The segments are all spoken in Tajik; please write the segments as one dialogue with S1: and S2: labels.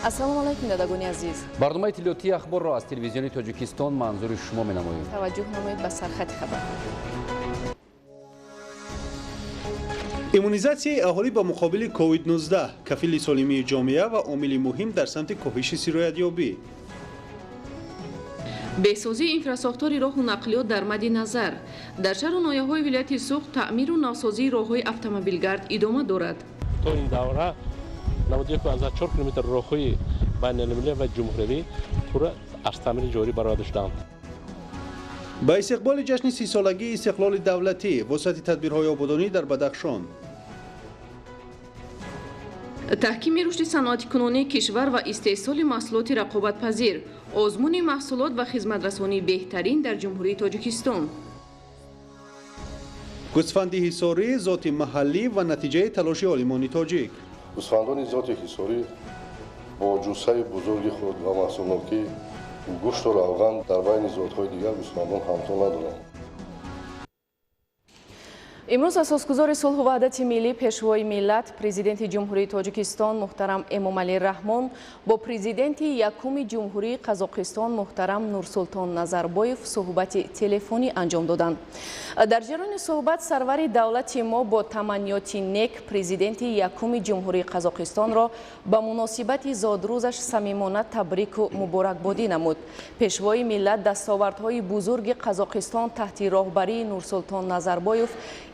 S1: Ассалому алайкум, бинандагони азиз.
S2: Барномаи иттилоотии ахборро аз телевизиони Тоҷикистон манзури шумо менамоем.
S1: Таваҷҷӯҳ намоед ба сархати хабар.
S3: Иммунизатсияи аҳолӣ ба муқобили COVID-19 кафили солимии ҷомеа ва омили муҳим дар самти коҳиши сироятёбӣ.
S4: Беҳсозии инфрасохтори роҳу нақлиёт дар мадди назар. Дар шаҳру ноҳияҳои вилояти Суғд таъмиру навсозии роҳҳои автомобилгард идома дорад.
S5: То ин давра 91,4 километр роҳҳои байналмилалӣ ва ҷумҳуриявӣ пурра аз таъмири ҷорӣ бароварда шудаанд.
S3: Ба истиқболи ҷашни 30-солагии истиқлоли давлатӣ, вусъати тадбирҳои ободонӣ дар Бадахшон.
S4: Таҳкими рушди саноатикунонии кишвар ва истеҳсоли маҳсулоти рақобатпазир. Озмуни маҳсулот ва хизматрасонии беҳтарин дар Ҷумҳурии Тоҷикистон.
S3: Гӯсфанди ҳисорӣ, зоти маҳаллӣ ва натиҷаи талоши олимони тоҷик.
S6: Гӯсфандони зоти ҳисорӣ бо ҷуссаи бузурги худ ва маҳсулнокии гӯшту равған дар байни зотҳои дигар гӯсфандон ҳамто надоранд.
S1: Имрӯз асосгузори сулҳу ваҳдати миллӣ, пешвои миллат, президенти Ҷумҳурии Тоҷикистон муҳтарам Эмомалӣ Раҳмон бо президенти якуми Ҷумҳурии Қазоқистон муҳтарам Нурсултон Назарбоев суҳбати телефонӣ анҷом доданд. Дар ҷараёни суҳбат сарвари давлати мо бо таманниёти нек президенти якуми Ҷумҳурии Қазоқистонро ба муносибати зодрӯзаш самимона табрику муборакбодӣ намуд. Пешвои миллат дастовардҳои бузурги Қазоқистон таҳти роҳбарии Нурсултон Назарбоев,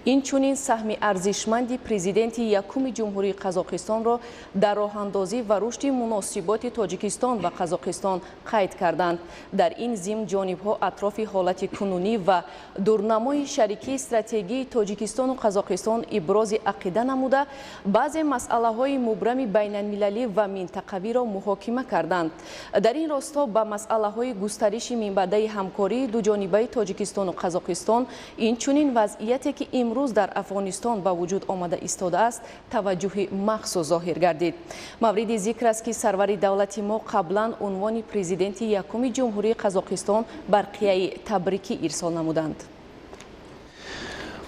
S1: инчунин саҳми арзишманди президенти якуми Ҷумҳурии Қазоқистонро дар роҳандозӣ ва рушди муносиботи Тоҷикистон ва Қазоқистон қайд карданд. Дар ин зимн ҷонибҳо атрофи ҳолати кунунӣ ва дурнамои шарикии стратегии Тоҷикистону Қазоқистон ибрози ақида намуда, баъзе масъалаҳои мубрами байналмилалӣ ва минтақавиро муҳокима карданд. Дар ин росто ба масъалаҳои густариши минбаъдаи ҳамкории дуҷонибаи Тоҷикистону Қазоқистон, инчунин вазъияте ки имрӯз дар Афғонистон ба вуҷуд омада истодааст, таваҷҷӯҳи махсус зоҳир гардид. Мавриди зикр аст, ки сарвари давлати мо қаблан унвони президенти якуми Ҷумҳурии Қазоқистон барқияи табрикӣ ирсол намуданд.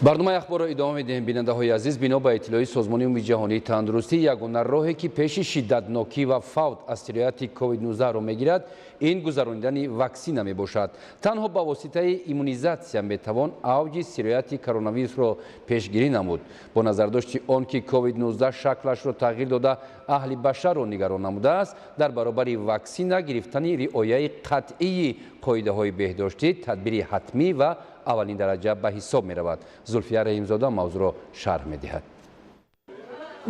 S2: Барномаи ахборро идома медиҳем, бинандаҳои азиз. Бино ба иттилои Созмони Умумиҷаҳонии тандурустӣ, ягона роҳе ки пеши шиддатнокӣ ва фавт аз сирояти COVID-19-ро мегирад, ин гузаронидани ваксина мебошад. Танҳо ба воситаи иммунизатсия метавон авҷи сирояти коронавирусро пешгирӣ намуд. Бо назардошти он ки COVID-19 шаклашро тағйир дода, аҳли башарро нигарон намудааст, дар баробари ваксина гирифтани риояи қатъии қоидаҳои беҳдоштӣ тадбири ҳатмӣ ва аввалин дараҷа ба ҳисоб меравад. Зулфия Раҳимзода мавзӯъро шарҳ медиҳад.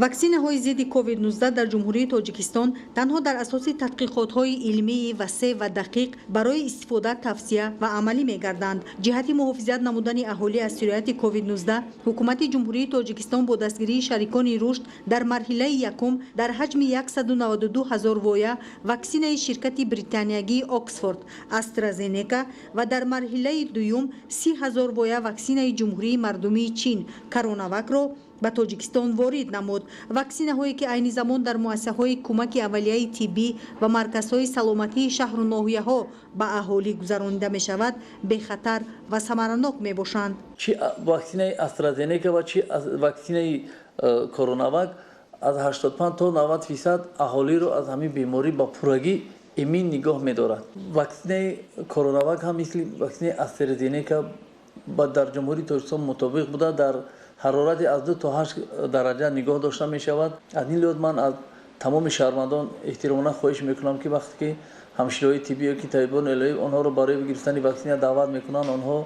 S7: Ваксинаҳои зидди COVID-19 дар Ҷумҳурии Тоҷикистон танҳо дар асоси тадқиқотҳои илмии васеъ ва дақиқ барои истифода тавсия ва амалӣ мегарданд. Ҷиҳати муҳофизат намудани аҳолӣ аз сирояти COVID-19 ҳукумати Ҷумҳурии Тоҷикистон бо дастгирии шарикони рушд дар марҳилаи якум дар ҳаҷми 192 ҳазор воя ваксинаи ширкати британиягии Оксфорд AstraZeneca ва дар марҳилаи дуюм 30 ҳазор воя ваксинаи Ҷумҳурии Мардумии Чин Коронавакро ба Тоҷикистон ворид намуд. Ваксинаҳое ки айни замон дар муассисаҳои кӯмаки аввалияи тиббӣ ва марказҳои саломатии шаҳру ноҳияҳо ба аҳолӣ гузаронида мешавад, бехатар ва самаранок мебошанд.
S8: Чи ваксинаи AstraZeneca ва чи ваксинаи Коронавак аз 85 то 90% аҳолиро аз ҳамин беморӣ ба пуррагӣ эмин нигоҳ медорад. Ваксинаи Коронавак ҳам мисли ваксинаи AstraZeneca дар Ҷумҳурии Тоҷикистон мутобиқ буда, дар ҳарорати аз 2 то 8 дараҷа нигоҳ дошта мешавад. Аз ин лиҳоз ман аз тамоми шаҳрвандон эҳтиромона хоҳиш мекунам, ки вақте ки ҳамшираҳои тиббӣ ё ки табибони илоҳӣ онҳоро барои гирифтани ваксина даъват мекунанд, онҳо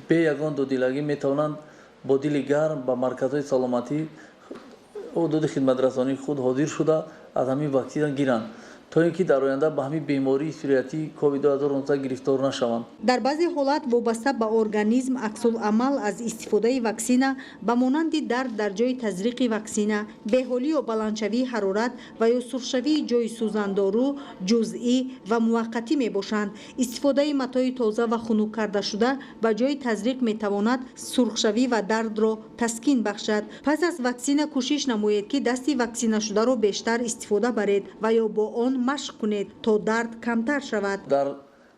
S8: бе ягон дудилагӣ метавонанд бо дили гарм ба марказҳои саломатӣ ҳудуди хидматрасонии худ ҳозир шуда аз ҳамин ваксина гиранд, то ин ки дар оянда ба ҳамин бемории сироятии COVID-19 гирифтор нашаванд.
S7: Дар баъзе ҳолат вобаста ба организм аксуламал аз истифодаи ваксина ба монанди дард дар ҷои тазриқи ваксина, беҳолӣ ё баландшавии ҳарорат ва ё сурхшавии ҷои сӯзандору ҷузъӣ ва муваққатӣ мебошанд. Истифодаи матои тоза ва хунук кардашуда ба ҷои тазриқ метавонад сурхшавӣ ва дардро таскин бахшад. Пас аз ваксина кӯшиш намоед, ки дасти ваксинашударо бештар истифода баред ва ё бо он машқ кунед, то дард камтар шавад.
S8: Дар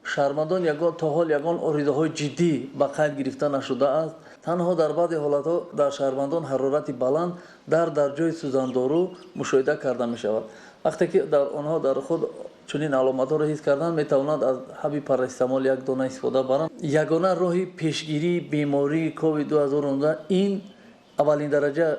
S8: Шаҳрвандон ягон то ҳол ягон оризаҳои ҷиддӣ ба қайд гирифта нашудааст. Танҳо дар баъзе ҳолатҳо дар шаҳрвандон ҳарорати баланд дар ҷои сӯзандору мушоҳида карда мешавад. Вақте ки дар онҳо дар худ чунин аломатҳоро ҳис карданд, метавонанд аз ҳаби парацетамол як дона истифода баранд. Ягона роҳи пешгирии бемории COVID-2019 ин аввалин дараҷа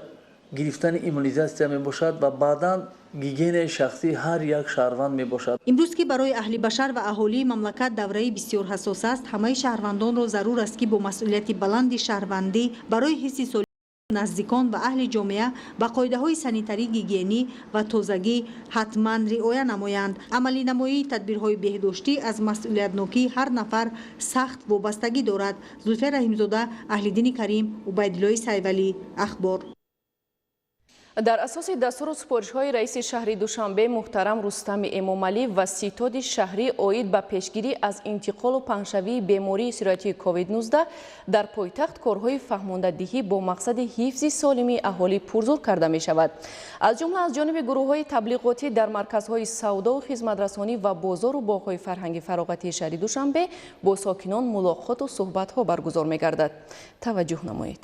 S8: гирифтани иммунизатсия мебошад ва баъдан гигиенаи шахсии ҳар як шаҳрванд мебошад.
S7: Имрӯз ки барои аҳли башар ва аҳолии мамлакат давраи бисёр ҳассос аст, ҳамаи шаҳрвандонро зарур аст, ки бо масъулияти баланди шаҳрвандӣ барои ҳифзи солимии наздикон ва аҳли ҷомеа ба қоидаҳои санитарӣ, гигиенӣ ва тозагӣ ҳатман риоя намоянд. Амалинамоии тадбирҳои беҳдоштӣ аз масъулиятнокии ҳар нафар сахт вобастагӣ дорад. Зулфия Раҳимзода, Аҳлиддини Карим, Убайдуллои Сайвалӣ, Ахбор.
S1: Дар асоси дастуру супоришҳои раиси шаҳри Душанбе муҳтарам Рустами Эмомалӣ ва ситоди шаҳрӣ оид ба пешгирӣ аз интиқолу паҳншавии бемории сироятии COVID-19 дар пойтахт корҳои фаҳмондадиҳӣ бо мақсади ҳифзи солимии аҳолӣ пурзур карда мешавад. Аз ҷумла аз ҷониби гурӯҳҳои таблиғотӣ дар марказҳои савдову хизматрасонӣ ва бозору боғҳои фарҳанги фароғатии шаҳри Душанбе бо сокинон мулоқоту суҳбатҳо баргузор мегардад. Таваҷҷӯҳ намоед.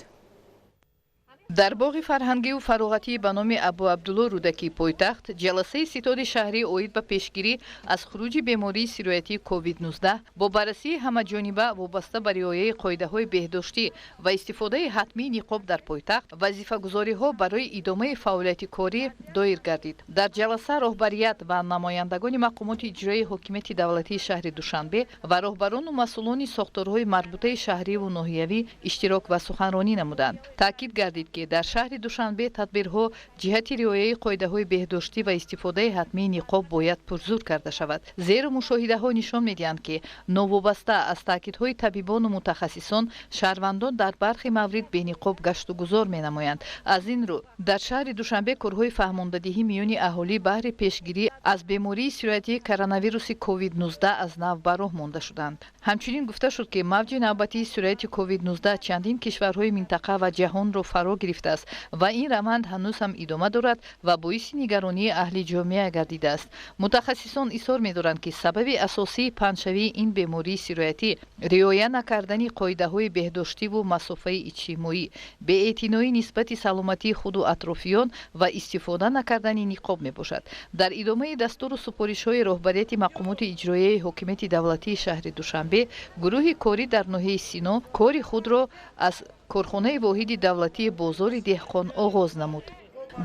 S9: Дар боғи фарҳангиву фароғатӣ ба номи Абу Абдулло Рӯдакии пойтахт ҷаласаи ситоди шаҳрӣ оид ба пешгирӣ аз хуруҷи бемории сироятии COVID-19 бо баррасии ҳамаҷониба вобаста ба риояи қоидаҳои беҳдоштӣ ва истифодаи ҳатмии ниқоб дар пойтахт вазифагузориҳо барои идомаи фаъолияти корӣ доир гардид. Дар ҷаласа роҳбарият ва намояндагони мақомоти иҷроии ҳокимияти давлатии шаҳри Душанбе ва роҳбарону масъулони сохторҳои марбутаи шаҳриву ноҳиявӣ иштирок ва суханронӣ намуданд. Таъкид гардид, ки дар шаҳри Душанбе тадбирҳо ҷиҳати риояи қоидаҳои беҳдоштӣ ва истифодаи ҳатмии ниқоб бояд пурзур карда шавад, зеро мушоҳидаҳо нишон медиҳанд, ки новобаста аз таъкидҳои табибону мутахассисон шаҳрвандон дар бархе маврид бениқоб гаштугузор менамоянд. Аз ин рӯ дар шаҳри Душанбе корҳои фаҳмондадиҳӣ миёни аҳолӣ баҳри пешгирӣ аз бемории сироятии коронавируси COVID-19 аз нав ба роҳ монда шуданд. Ҳамчунин гуфта шуд, ки мавҷи навбатии сирояти COVID-19 чандин кишварҳои минтақа ва ҷаҳонро фаро гирифтааст ва ин раванд ҳанӯз ҳам идома дорад ва боиси нигаронии аҳли ҷомеа гардидааст. Мутахассисон изҳор медоранд, ки сабаби асосии паҳншавии ин бемории сироятӣ риоя накардани қоидаҳои беҳдоштиву масофаи иҷтимоӣ, беэътиноӣ нисбати саломатии худу атрофиён ва истифода накардани ниқоб мебошад. Дар идомаи дастуру супоришҳои роҳбарияти мақомоти иҷроияи ҳокимияти давлатии шаҳри Душанбе гурӯҳи корӣ дар ноҳияи Сино кори худро аз корхонаи воҳиди давлатии бозори деҳқон оғоз намуд.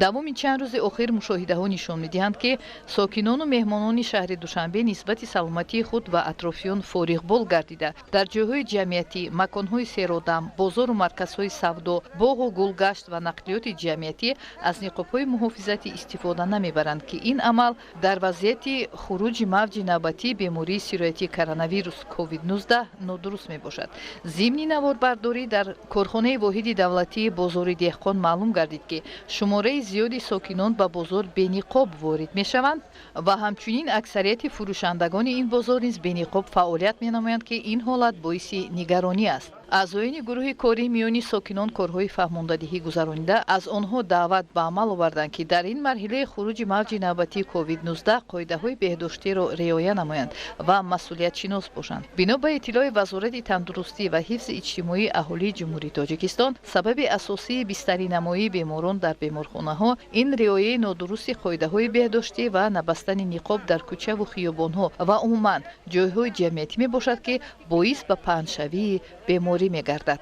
S9: Давоми чанд рӯзи охир мушоҳидаҳо нишон медиҳанд, ки сокинону меҳмонони шаҳри Душанбе нисбати саломатии худ ва атрофиён фориғбол гардида, дар ҷойҳои ҷамъиятӣ, маконҳои серодам, бозору марказҳои савдо, боғу гулгашт ва нақлиёти ҷамъиятӣ аз ниқобҳои муҳофизатӣ истифода намебаранд, ки ин амал дар вазъияти хуруҷи мавҷи навбатии бемории сироятии коронавирус COVID-19 нодуруст мебошад. Зимни наворбардорӣ дар корхонаи воҳиди давлатии бозори деҳқон маълум гардид, ки шумораи зиёди сокинон ба бозор бениқоб ворид мешаванд ва ҳамчунин аксарияти фурӯшандагони ин бозор низ бениқоб фаъолият менамоянд, ки ин ҳолат боиси нигаронӣ аст. Аъзоёни гурӯҳи корӣ миёни сокинон корҳои фаҳмондадиҳӣ гузаронида, аз онҳо даъват ба амал оварданд, ки дар ин марҳилаи хуруҷи мавҷи навбатии COVID-19 қоидаҳои беҳдоштиро риоя намоянд ва масъулиятшинос бошанд. Бино ба иттилои Вазорати тандурустӣ ва ҳифзи иҷтимоии аҳолии Ҷумҳурии Тоҷикистон, сабаби асосии бистаринамоии беморон дар беморхонаҳо ин риояи нодурусти қоидаҳои беҳдоштӣ ва набастани ниқоб дар кӯчаву хиёбонҳо ва умуман ҷойҳои ҷамъиятӣ мебошад, ки боис ба паҳншавии беморӣ мегардад.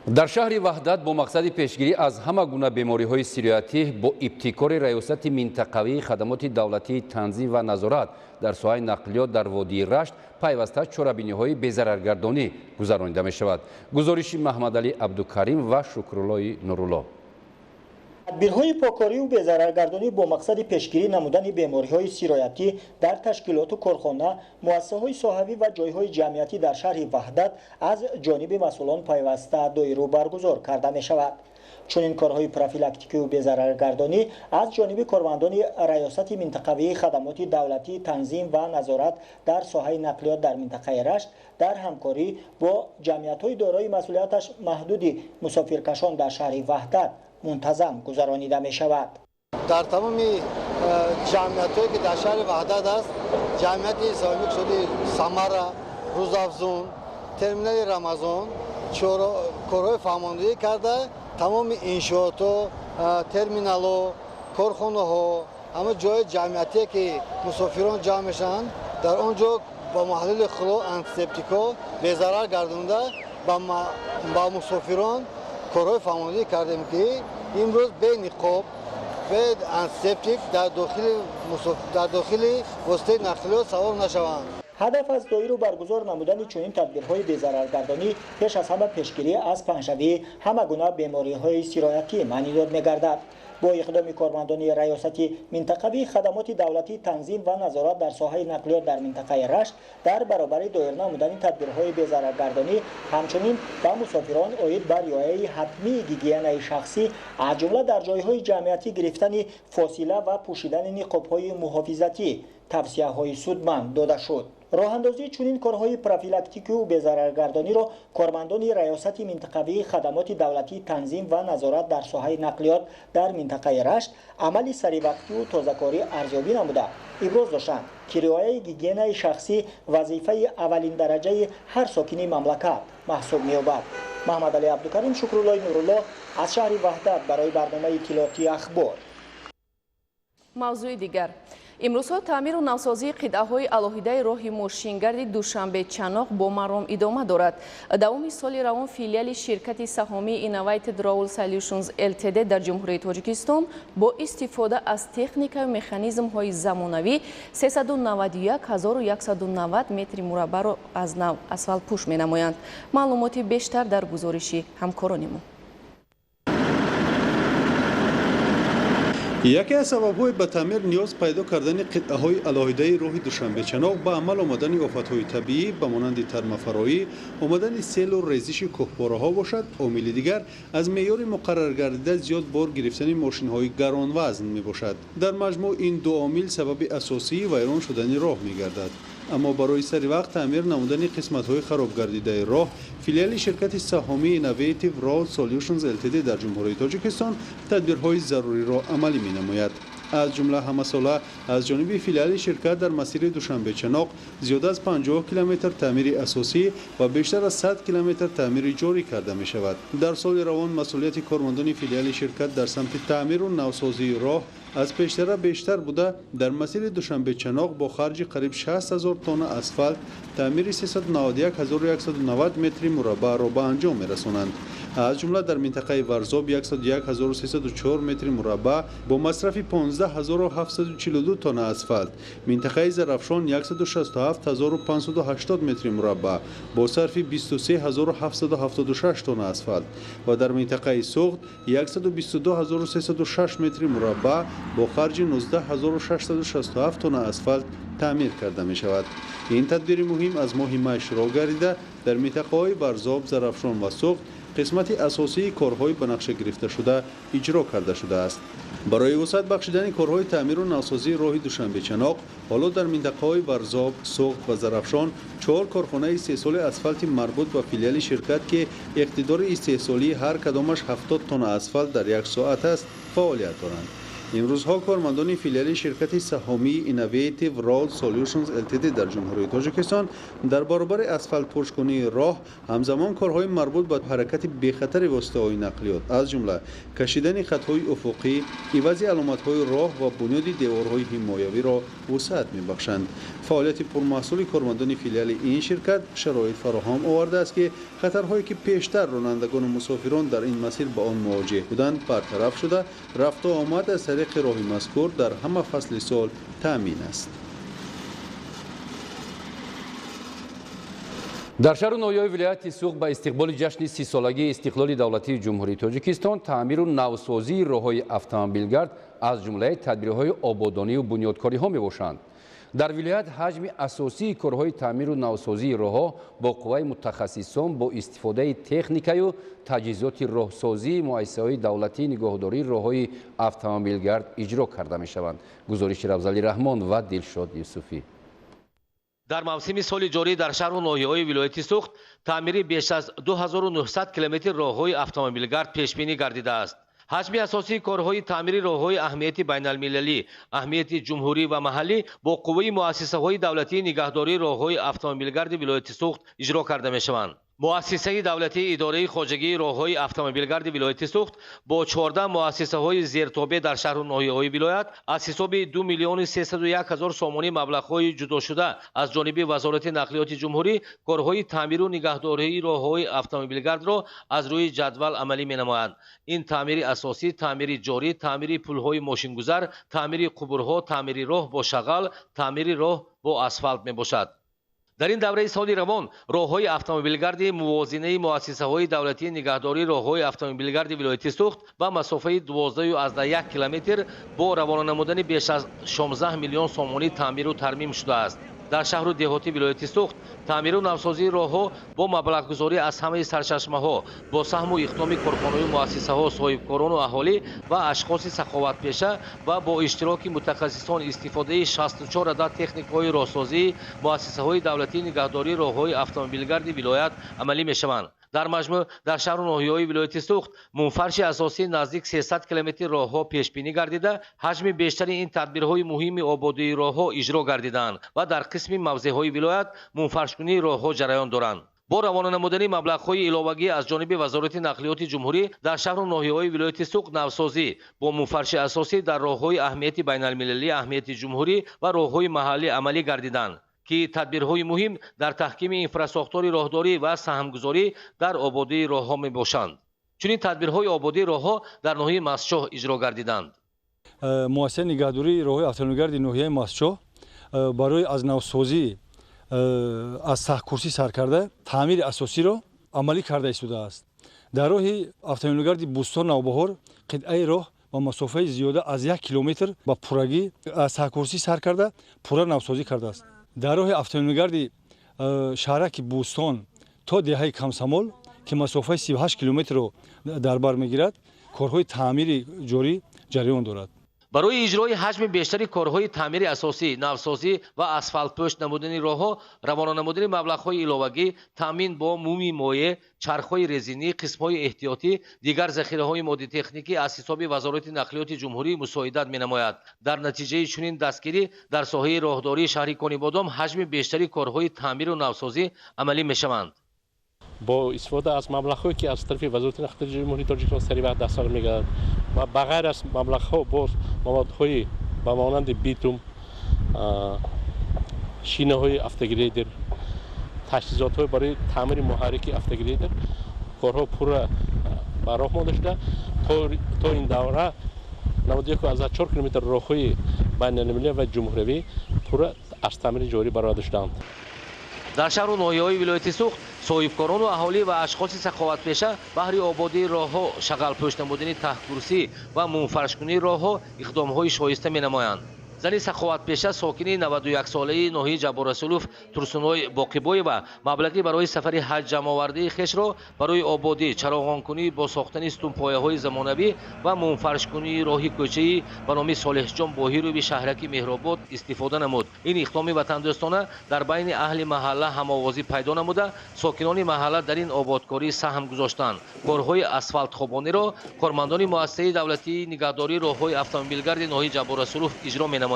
S2: Дар шаҳри Ваҳдат бо мақсади пешгирӣ аз ҳама гуна бемориҳои сироятӣ бо ибтикори раёсати минтақавии хадамоти давлатии танзим ва назорат дар соҳаи нақлиёт дар водии Рашт пайваста чорабиниҳои безараргардонӣ гузаронида мешавад. Гузориши Маҳмадалӣ Абдукарим ва Шукруллои Нурулло.
S10: Тадбирҳои покорию безараргардонӣ бо мақсади пешгирӣ намудани бемориҳои сироятӣ дар ташкилоту корхона, муассисаҳои соҳавӣ ва ҷойҳои ҷамъиятӣ дар шаҳри Ваҳдат аз ҷониби масъулон пайваста доиру баргузор карда мешавад. Чунин корҳои профилактикию безараргардонӣ аз ҷониби кормандони раёсати минтақавии хадамоти давлатии танзим ва назорат дар соҳаи нақлиёт дар минтақаи Рашт дар ҳамкорӣ бо ҷамъиятҳои дорои масъулияташ маҳдуди мусофиркашон дар шаҳри Ваҳдат мунтазам гузаронида мешавад.
S11: Дар тамоми ҷамъиятҳое ки дар шаҳри Ваҳдат аст, Ҷамъияти савдои иқтисодии Самара, Рӯзафзун, терминали Рамазон корҳои фаҳмондагӣ карда, тамоми иншоотҳо, терминалҳо, корхонаҳо, ҳама ҷои ҷамъиятие ки мусофирон ҷамъ мешаванд, дар он ҷо ба маҳлули хлор, антисептикҳо безарар гардонда ба мусофирон корҳои фаҳмондагӣ кардем, ки имрӯз бе ниқоб, бе антисептик дар дохили воситаи нақлиёт савор нашаванд.
S10: Ҳадаф аз доиру баргузор намудани чунин тадбирҳои безараргардонӣ пеш аз ҳама пешгирӣ аз паҳншавии ҳама гуна бемориҳои сироятӣ маънидод мегардад. Бо иқдоми кормандони раёсати минтақавии хадамоти давлатии танзим ва назорат дар соҳаи нақлиёт дар минтақаи Рашт дар баробари доир намудани тадбирҳои безараргардонӣ ҳамчунин ба мусофирон оид ба риояи ҳатмии гигиенаи шахсӣ, аз ҷумла дар ҷойҳои ҷамъиятӣ гирифтани фосила ва пӯшидани ниқобҳои муҳофизатӣ тавсияҳои судманд дода шуд. Роҳандозии чунин корҳои профилактикию безараргардониро кормандони раёсати минтақавии хадамоти давлатии танзим ва назорат дар соҳаи нақлиёт дар минтақаи Рашт амали саривақтию тозакорӣ арзёбӣ намуда иброз доштанд, ки риояи гигиенаи шахсӣ вазифаи аввалиндараҷаи ҳар сокини мамлакат маҳсуб меёбад. Маҳмадалӣ Абдукарим, Шукруллои Нуруллоҳ аз шаҳри Ваҳдат барои барномаи иттилоотии Ахбор.
S1: Мавзӯи дигар. Имрӯзҳо таъмиру навсозии қитъаҳои алоҳидаи роҳи мошингарди Душанбе-Чаноқ бо маром идома дорад. Давоми соли равон филиали ширкати саҳомии Innovated Road Solutions Ltd дар Ҷумҳурии Тоҷикистон бо истифода аз техникаю механизмҳои замонавӣ 391 190 метри мураббаъро аз нав асфалтпӯш менамоянд. Маълумоти бештар дар гузориши ҳамкорони мо.
S3: Яке аз сабабҳои ба таъмир ниёз пайдо кардани қитъаҳои алоҳидаи роҳи Душанбе-Чаноқ ба амал омадани офатҳои табиӣ ба монанди тармафароӣ, омадани селу резиши кӯҳпораҳо бошад. Омили дигар аз меъёри муқарраргардида зиёд бор гирифтани мошинҳои гаронвазн мебошад. Дар маҷмӯъ ин ду омил сабаби асосии вайрон шудани роҳ мегардад. Аммо барои сари вақт таъмир намудани қисматҳои харобгардидаи роҳ филиали ширкати саҳомии Innovative Road Solutions Ltd дар Ҷумҳурии Тоҷикистон тадбирҳои заруриро амалӣ менамояд. Аз ҷумла ҳамасола аз ҷониби филиали ширкат дар масири Душанбе-Чаноқ зиёда аз 50 километр таъмири асосӣ ва бештар аз 100 километр таъмири ҷорӣ карда мешавад. Дар соли равон масъулияти кормандони филиали ширкат дар самти таъмиру навсозии роҳ аз пештара бештар буда, дар масири Душанбе-Чаноқ бо харҷи қариб 60 000 тонна асфалт таъмири 391 190 метри мураббаъро ба анҷом мерасонанд. Аз ҷумла дар минтақаи Варзоб 101 304 метри мураббаъ бо масрафи 15 742 тонна асфалт, минтақаи Зарафшон 167 580 метри мураббаъ бо сарфи 23 776 тонна асфалт ва дар минтақаи Суғд 122 306 метри мураббаъ бо харҷи 19 667 тонна асфалт таъмир карда мешавад. Ин тадбири муҳим аз моҳи май шурӯъ гардида дар минтақаҳои Варзоб, Зарафшон ва Суғд қисмати асосии корҳои ба нақша гирифташуда иҷро карда шудааст. Барои вусъат бахшидани корҳои таъмиру навсозии роҳи Душанбе-Чаноқ ҳоло дар минтақаҳои Варзоб, Суғд ва Зарафшон 4 корхонаи истеҳсоли асфалти марбут ба филиали ширкат, ки иқтидори истеҳсолии ҳар кадомаш 70 тонна асфалт дар як соат аст, фаъолият доранд. Имрӯзҳо кормандони филиали ширкати саҳомии Innovative Road Solutions Ltd дар Ҷумҳурии Тоҷикистон дар баробари асфалтпӯшкунии роҳ ҳамзамон корҳои марбут ба ҳаракати бехатари воситаҳои нақлиёт, аз ҷумла кашидани хатҳои уфуқӣ, ивази аломатҳои роҳ ва бунёди деворҳои ҳимоявиро вусъат мебахшанд. Фаъолияти пурмаҳсули кормандони филиали ин ширкат шароит фароҳам овардааст, ки хатарҳое ки пештар ронандагону мусофирон дар ин масир ба он мувоҷеҳ буданд, бартараф шуда, рафту омад аз тариқи роҳи мазкур дар ҳама фасли сол таъмин аст.
S2: Дар шаҳру ноҳияҳои вилояти Суғд ба истиқболи ҷашни 30-солагии истиқлоли давлатии Ҷумҳурии Тоҷикистон таъмиру навсозии роҳҳои автомобилгард аз ҷумлаи тадбирҳои ободонию бунёдкориҳо мебошанд. Дар вилоят ҳаҷми асосии корҳои таъмиру навсозии роҳҳо бо қувваи мутахассисон бо истифодаи техникаю таҷҳизоти роҳсозии муассисаҳои давлатии нигоҳдории роҳҳои автомобилгард иҷро карда мешаванд. Гузориши Равзали Раҳмон ва Дилшод Юсуфӣ.
S12: Дар мавсими соли ҷорӣ дар шаҳру ноҳияҳои вилояти Суғд таъмири беш аз 2900 километр роҳҳои автомобилгард пешбинӣ гардидааст. Ҳаҷми асосии корҳои таъмири роҳҳои аҳамияти байналмилалӣ, аҳамияти ҷумҳурӣ ва маҳаллӣ бо қувваи муассисаҳои давлатии нигаҳдории роҳҳои автомобилгарди вилояти Суғд иҷро карда мешаванд. Муассисаи давлатии идораи хоҷагии роҳҳои автомобилгарди вилояти Суғд бо 14 муассисаҳои зертобеъ дар шаҳру ноҳияҳои вилоят аз ҳисоби 2 301 000 сомонӣ маблағҳои ҷудошуда аз ҷониби Вазорати нақлиёти ҷумҳурӣ корҳои таъмиру нигаҳдории роҳҳои автомобилгардро аз рӯи ҷадвал амалӣ менамоянд. Ин таъмири асосӣ, таъмири ҷорӣ, таъмири пулҳои мошингузар, таъмири қубурҳо, таъмири роҳ бо шағал, таъмири роҳ бо асфалт мебошад. Дар ин давраи соли равон роҳҳои автомобилгарди мувозинаи муассисаҳои давлатии нигаҳдории роҳҳои автомобилгарди вилояти Суғд ба масофаи 12,1 километр бо равона намудани беш аз 16 миллион сомонӣ таъмиру тармим шудааст. Дар шаҳру деҳоти вилояти Суғд таъмиру навсозии роҳҳо бо маблағгузорӣ аз ҳамаи сарчашмаҳо бо саҳму иқдоми корхонаю муассисаҳо, соҳибкорону аҳолӣ ва ашхоси саховатпеша ва бо иштироки мутахассисон истифодаи 64 адад техникаҳои роҳсозии муассисаҳои давлатии нигаҳдории роҳҳои автомобилгарди вилоят амалӣ мешаванд. Дар маҷмӯъ дар шаҳру ноҳияҳои вилояти Суғд мунфарши асосӣ наздик 300 километр роҳҳо пешбинӣ гардида, ҳаҷми бештари ин тадбирҳои муҳими ободии роҳҳо иҷро гардидаанд ва дар қисми мавзеъҳои вилоят мунфаршкунии роҳҳо ҷараён доранд. Бо равона намудани маблағҳои иловагӣ аз ҷониби Вазорати нақлиёти ҷумҳурӣ дар шаҳру ноҳияҳои вилояти Суғд навсозӣ бо мунфарши асосӣ дар роҳҳои аҳамияти байналмилалӣ, аҳамияти ҷумҳурӣ ва роҳҳои маҳаллӣ амалӣ гардиданд, ки тадбирҳои муҳим дар таҳкими инфрасохтори роҳдорӣ ва саҳмгузорӣ дар ободии роҳҳо мебошанд. Чунин тадбирҳои ободии роҳҳо дар ноҳияи Мастчоҳ иҷро гардиданд.
S13: Муассисаи нигаҳдории роҳҳои автомобилгарди ноҳияи Мастчоҳ барои аз навсозӣ аз таҳкурсӣ сар карда таъмири асосиро амалӣ карда истодааст. Дар роҳи автомобилгарди Бӯстон Навбаҳор қитъаи роҳ ба масофаи зиёда аз 1 километр ба пуррагӣ аз таҳкурсӣ сар карда пурра навсозӣ кардааст. Дар роҳи автомобилгарди шаҳраки Бӯстон то деҳаи Камсамол, ки масофаи 38 километрро дар бар мегирад, корҳои таъмири ҷорӣ ҷараён дорад.
S12: Барои иҷрои ҳаҷми бештари корҳои таъмири асосӣ, навсозӣ ва асфалтпӯш намудани роҳҳо, равона намудани маблағҳои иловагӣ, таъмин бо муми моеъ, чархҳои резинӣ, қисмҳои эҳтиётӣ, дигар захираҳои моддитехникӣ аз ҳисоби Вазорати нақлиёти ҷумҳурӣ мусоидат менамояд. Дар натиҷаи чунин дастгирӣ дар соҳаи роҳдории шаҳри Конибодом ҳаҷми бештари корҳои таъмиру навсозӣ амалӣ мешаванд.
S5: Бо истифода аз маблағҳое, ки аз тарафи Вазорати нақлиёти ҷумҳурии Тоҷикистон сари вақт дастгир мегардад ва ба ғайр аз маблағҳо боз маводҳои ба монанди битум, шинаҳои автогрейдер, таҷҳизотҳои барои таъмири муҳаррики автогрейдер корҳо пурра ба роҳ монда шуда, то ин давра 91,4 километр роҳҳои байналмилалӣ ва ҷумҳуриявӣ пурра аз таъмири ҷорӣ бароварда шудаанд.
S12: Дар шаҳру ноҳияҳои вилояти Суғд соҳибкорону аҳолӣ ва ашхоси саховатпеша баҳри ободии роҳҳо, шағалпӯш намудани таҳкурсӣ ва мунфаршкунии роҳҳо иқдомҳои шоиста менамоянд. Зани саховатпеша сокини 91-солаи ноҳияи Ҷабборрасулов Турсуной Боқибоева маблағи барои сафари ҳаҷ ҷамъовардии хешро барои ободӣ, чароғонкунӣ бо сохтани сутунпояҳои замонавӣ ва мунфаршкунии роҳи кӯчаӣ ба номи Солеҳҷон Боҳирови шаҳраки Меҳробод истифода намуд. Ин иқдоми ватандӯстона дар байни аҳли маҳалла ҳамовозӣ пайдо намуда, сокинони маҳалла дар ин ободкорӣ саҳм гузоштанд. Корҳои асфалтхобониро кормандони муассисаи давлатии нигаҳдории роҳҳои автомобилгарди ноҳияи Ҷабборрасулов иҷро менамоянд.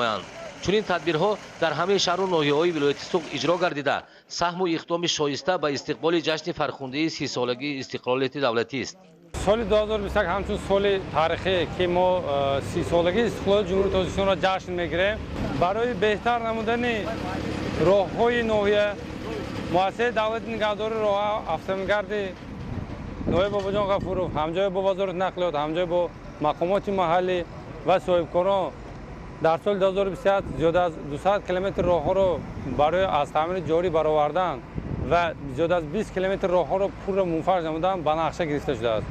S12: Чунин тадбирҳо дар ҳамаи шаҳру ноҳияҳои вилояти Суғд иҷро гардида, саҳму иқдоми шоиста ба истиқболи ҷашни фархундаи 30-солагии истиқлолияти давлатист.
S14: Соли 2021 ҳамчун соли таърихӣ, ки мо 30-солагии истиқлолияти ҷумҳурии Тоҷикистонро ҷашн мегирем, барои беҳтар намудани роҳҳои ноҳия муассисаи давлати нигаҳдории роҳ автомобилгарди ноҳияи Бобоҷон Ғафуров ҳамҷоя бо Вазорати нақлиёт, ҳамҷоя бо мақомоти маҳаллӣ ва соҳибкорон дар соли 2021 зиёда аз 200 километр роҳҳоро барои аз таъмири ҷорӣ баровардан ва зиёда аз 20 километр роҳҳоро пурра мунфарш намудан ба нақша гирифта шудааст.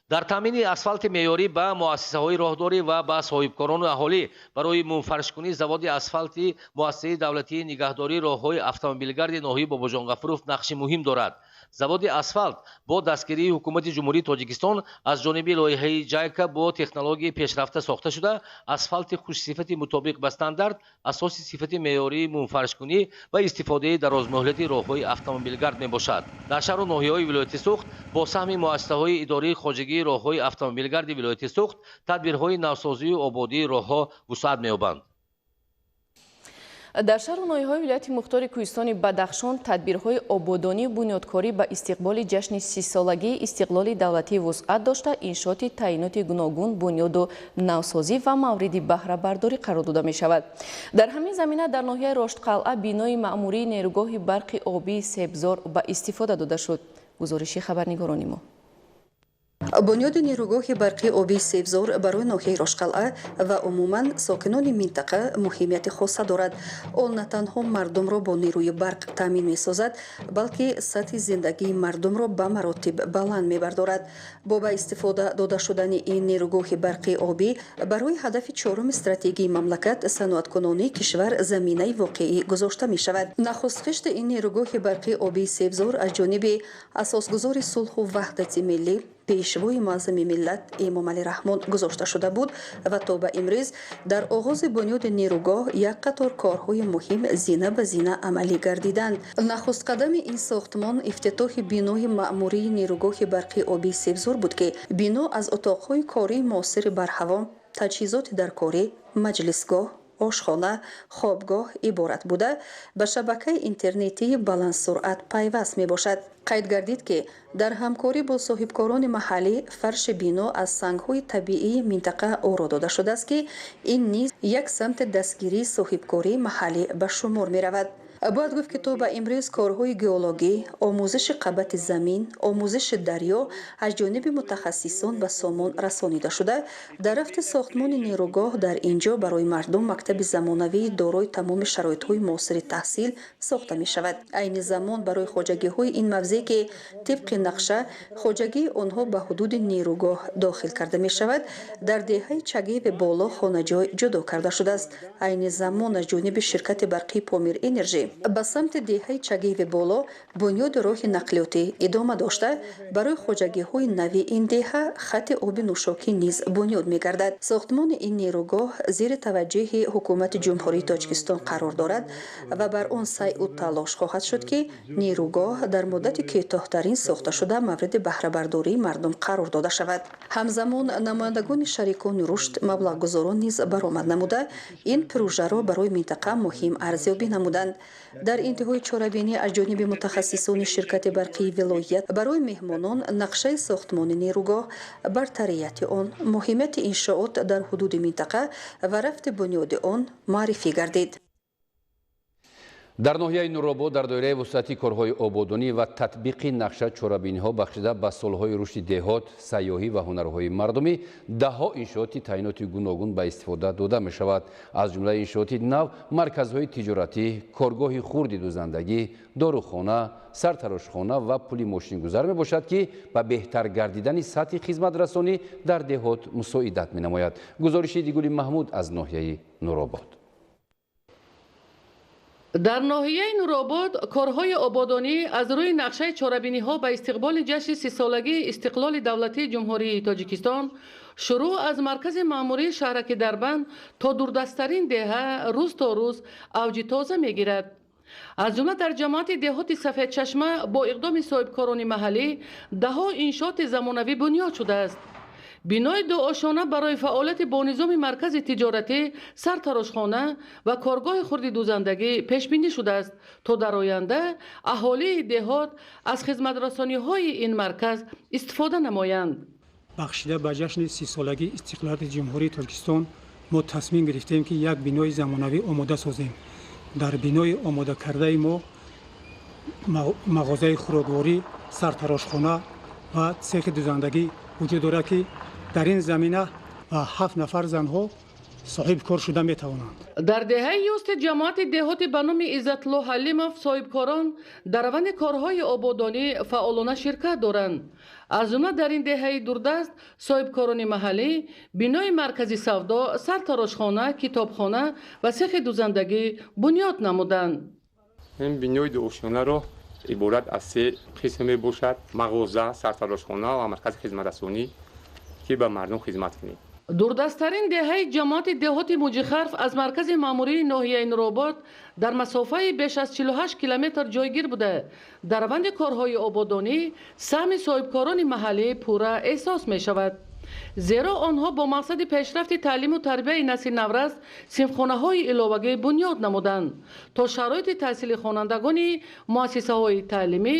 S12: Дар таъмини асфалти меъёрӣ ба муассисаҳои роҳдорӣ ва ба соҳибкорону аҳолӣ барои мунфаршкунии заводи асфалти муассисаи давлатии нигаҳдории роҳҳои автомобилгарди ноҳияи Бобоҷон Ғафуров нақши муҳим дорад. Заводи асфалт бо дастгирии ҳукумати Ҷумҳурии Тоҷикистон аз ҷониби лоиҳаи ҷайка бо технологияи пешрафта сохта шуда, асфалти хушсифати мутобиқ ба стандарт, асоси сифати меъёрии мумфаршкунӣ ва истифодаи дарозмуҳлати роҳҳои автомобилгард мебошад. Дар шаҳру ноҳияҳои вилояти Суғд бо саҳми муассисаҳои идории хоҷагии роҳҳои автомобилгарди вилояти Суғд тадбирҳои навсозию ободии роҳҳо вусъат меёбанд.
S1: Дар шаҳру ноҳияҳои вилояти мухтори кӯҳистони Бадахшон тадбирҳои ободонию бунёдкорӣ ба истиқболи ҷашни 30-солагии истиқлоли давлатӣ вусъат дошта, иншооти таъиноти гуногун бунёду навсозӣ ва мавриди баҳрабардорӣ қарор дода мешавад. Дар ҳамин замина дар ноҳияи Роштқалъа бинои маъмурии нерӯгоҳи барқи обии Себзор ба истифода дода шуд. Гузориши хабарнигорони мо.
S15: Бунёди нерӯгоҳи барқи обии Себзор барои ноҳияи Рошқалъа ва умуман сокинони минтақа муҳимияти хоса дорад. Он на танҳо мардумро бо нерӯи барқ таъмин месозад, балки сатҳи зиндагии мардумро ба маротиб баланд мебардорад. Бо ба истифода дода шудани ин нерӯгоҳи барқи обӣ барои ҳадафи чоруми стратегии мамлакат, саноаткунонии кишвар, заминаи воқеӣ гузошта мешавад. Нахустхишти ин нерӯгоҳи барқи обии Себзор аз ҷониби асосгузори сулҳу ваҳдати миллӣ, пешвои муаззами миллат Эмомалӣ Раҳмон гузошта шуда буд ва то ба имрӯз дар оғози бунёди нерӯгоҳ як қатор корҳои муҳим зина ба зина амалӣ гардиданд. Нахуст қадами ин сохтмон ифтитоҳи бинои маъмурии нерӯгоҳи барқи обии Себзор буд, ки бино аз утоқҳои кории муосири барҳаво, таҷҳизоти даркорӣ, маҷлисгоҳ, ошхона, хобгоҳ иборат буда, ба шабакаи интернетии баландсуръат пайваст мебошад. Қайд гардид, ки дар ҳамкорӣ бо соҳибкорони маҳаллӣ фарши бино аз сангҳои табиии минтақа оро дода шудааст, ки ин низ як самти дастгирии соҳибкории маҳаллӣ ба шумор меравад. Бояд гуфт, ки то ба имрӯз корҳои геологӣ, омӯзиши қабати замин, омӯзиши дарё аз ҷониби мутахассисон ба сомон расонида шуда, дар рафти сохтмони нерӯгоҳ дар ин ҷо барои мардум мактаби замонавии дорои тамоми шароитҳои муосири таҳсил сохта мешавад. Айни замон барои хоҷагиҳои ин мавзеъ, ки тибқи нақша хоҷагии онҳо ба ҳудуди нерӯгоҳ дохил карда мешавад, дар деҳаи Чагеви Боло хонаҷой ҷудо карда шудааст. Айни замон аз ҷониби ширкати барқии Помир Энержи ба самти деҳаи Чагеви Боло бунёди роҳи нақлиётӣ идома дошта, барои хоҷагиҳои нави ин деҳа хати оби нӯшокӣ низ бунёд мегардад. Сохтмони ин нерӯгоҳ зери таваҷҷӯҳи ҳукумати Ҷумҳурии Тоҷикистон қарор дорад ва бар он сайъу талош хоҳад шуд, ки нерӯгоҳ дар муддати кӯтоҳтарин сохта шуда мавриди баҳрабардории мардум қарор дода шавад. Ҳамзамон намояндагони шарикони рушд, маблағгузорон низ баромад намуда, ин пурӯжаро барои минтақа муҳим арзёбӣ намуданд. Дар интиҳои чорабинӣ аз ҷониби мутахассисони ширкати барқии вилоят барои меҳмонон нақшаи сохтмони нерӯгоҳ, бартарияти он, муҳимияти иншоот дар ҳудуди минтақа ва рафти бунёди он муаррифӣ гардид.
S2: Дар ноҳияи Нуробод дар доираи вусъати корҳои ободонӣ ва татбиқи нақша чорабиниҳо бахшида ба солҳои рушди деҳот, сайёҳӣ ва ҳунарҳои мардумӣ даҳҳо иншооти таъиноти гуногун ба истифода дода мешавад. Аз ҷумлаи иншооти нав марказҳои тиҷоратӣ, коргоҳи хурди дузандагӣ, дорухона, сартарошхона ва пули мошингузар мебошад, ки ба беҳтар гардидани сатҳи хизматрасонӣ дар деҳот мусоидат менамояд. Гузориши Дигули Маҳмуд аз ноҳияи Нуробод.
S16: Дар ноҳияи Нуробод корҳои ободонӣ аз рӯи нақшаи чорабиниҳо ба истиқболи ҷашни 30-солагии истиқлоли давлатии Ҷумҳурии Тоҷикистон шурӯъ аз маркази маъмурии шаҳраки Дарбанд то дурдасттарин деҳа рӯз то рӯз авҷи тоза мегирад. Аз ҷумла дар ҷамоати деҳоти Сафедчашма бо иқдоми соҳибкорони маҳаллӣ даҳҳо иншооти замонавӣ бунёд шудааст. Бинои дуошона барои фаъолияти бонизоми маркази тиҷоратӣ, сартарошхона ва коргоҳи хурди дузандагӣ пешбинӣ шудааст, то дар оянда аҳолии деҳот аз хизматрасониҳои ин марказ истифода намоянд.
S17: Бахшида ба ҷашни 30-солагии истиқлолияти Ҷумҳурии Тоҷикистон мо тасмим гирифтем, ки як бинои замонавӣ омода созем. Дар бинои омодакардаи мо мағозаи хӯрокворӣ, сартарошхона ва цехи дузандагӣ вуҷуд дорад, ки дар ин замина 7 нафар занҳо соҳибкор шуда метавонанд.
S16: Дар деҳаи Юсти ҷамоати деҳоти ба номи Иззатлло Ҳалимов соҳибкорон дар раванди корҳои ободонӣ фаъолона ширкат доранд. Аз ҷумла дар ин деҳаи дурдаст соҳибкорони маҳаллӣ бинои маркази савдо, сартарошхона, китобхона ва сехи дузандагӣ бунёд намуданд.
S18: Ин бинои дуошонаро Иборат аз се қисм мебошад: мағоза, сартарошхона ва маркази хизматрасонӣ, ки ба мардум хизмат кунем.
S16: Дурдасттарин деҳаи ҷамоати деҳоти Муҷихарф аз маркази маъмурии ноҳияи Нуробод дар масофаи беш аз 48 километр ҷойгир буда, дар раванди корҳои ободонӣ саҳми соҳибкорони маҳаллӣ пурра эҳсос мешавад. Зеро онҳо бо мақсади пешрафти таълиму тарбияи насли наврас синфхонаҳои иловагӣ бунёд намуданд, то шароити таҳсили хонандагони муассисаҳои таълимӣ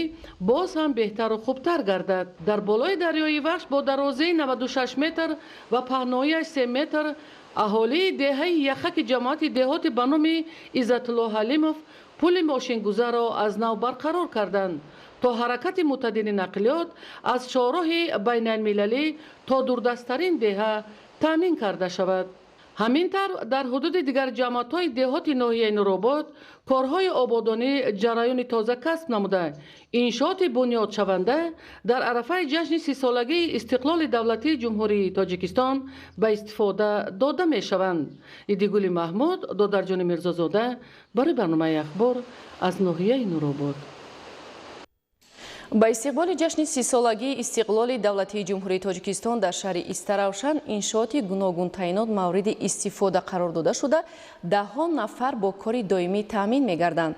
S16: боз ҳам беҳтару хубтар гардад. Дар болои дарёи Вахш бо дарозии 96 метр ва паҳноияш 3 метр аҳолии деҳаи Яхаки ҷамоати деҳоти ба номи Иззатулло Ҳалимов пули мошингузарро аз нав барқарор карданд, то ҳаракати мӯътадили нақлиёт аз чорроҳи байналмилалӣ то дурдасттарин деҳа таъмин карда шавад. Ҳамин тавр, дар ҳудуди дигар ҷамоатҳои деҳоти ноҳияи Нуробод корҳои ободонӣ ҷараёни тоза касб намуда, иншооти бунёдшаванда дар арафаи ҷашни 30-солагии истиқлоли давлатии Ҷумҳурии Тоҷикистон ба истифода дода мешаванд. Идигули Маҳмуд, Додарҷони Мирзозода барои барномаи Ахбор аз ноҳияи Нуробод.
S1: Ба истиқболи ҷашни 30-солагии истиқлоли давлатии Ҷумҳурии Тоҷикистон дар шаҳри Истаравшан иншооти гуногунтаъинот мавриди истифода қарор дода шуда, даҳҳо нафар бо кори доимӣ таъмин мегарданд.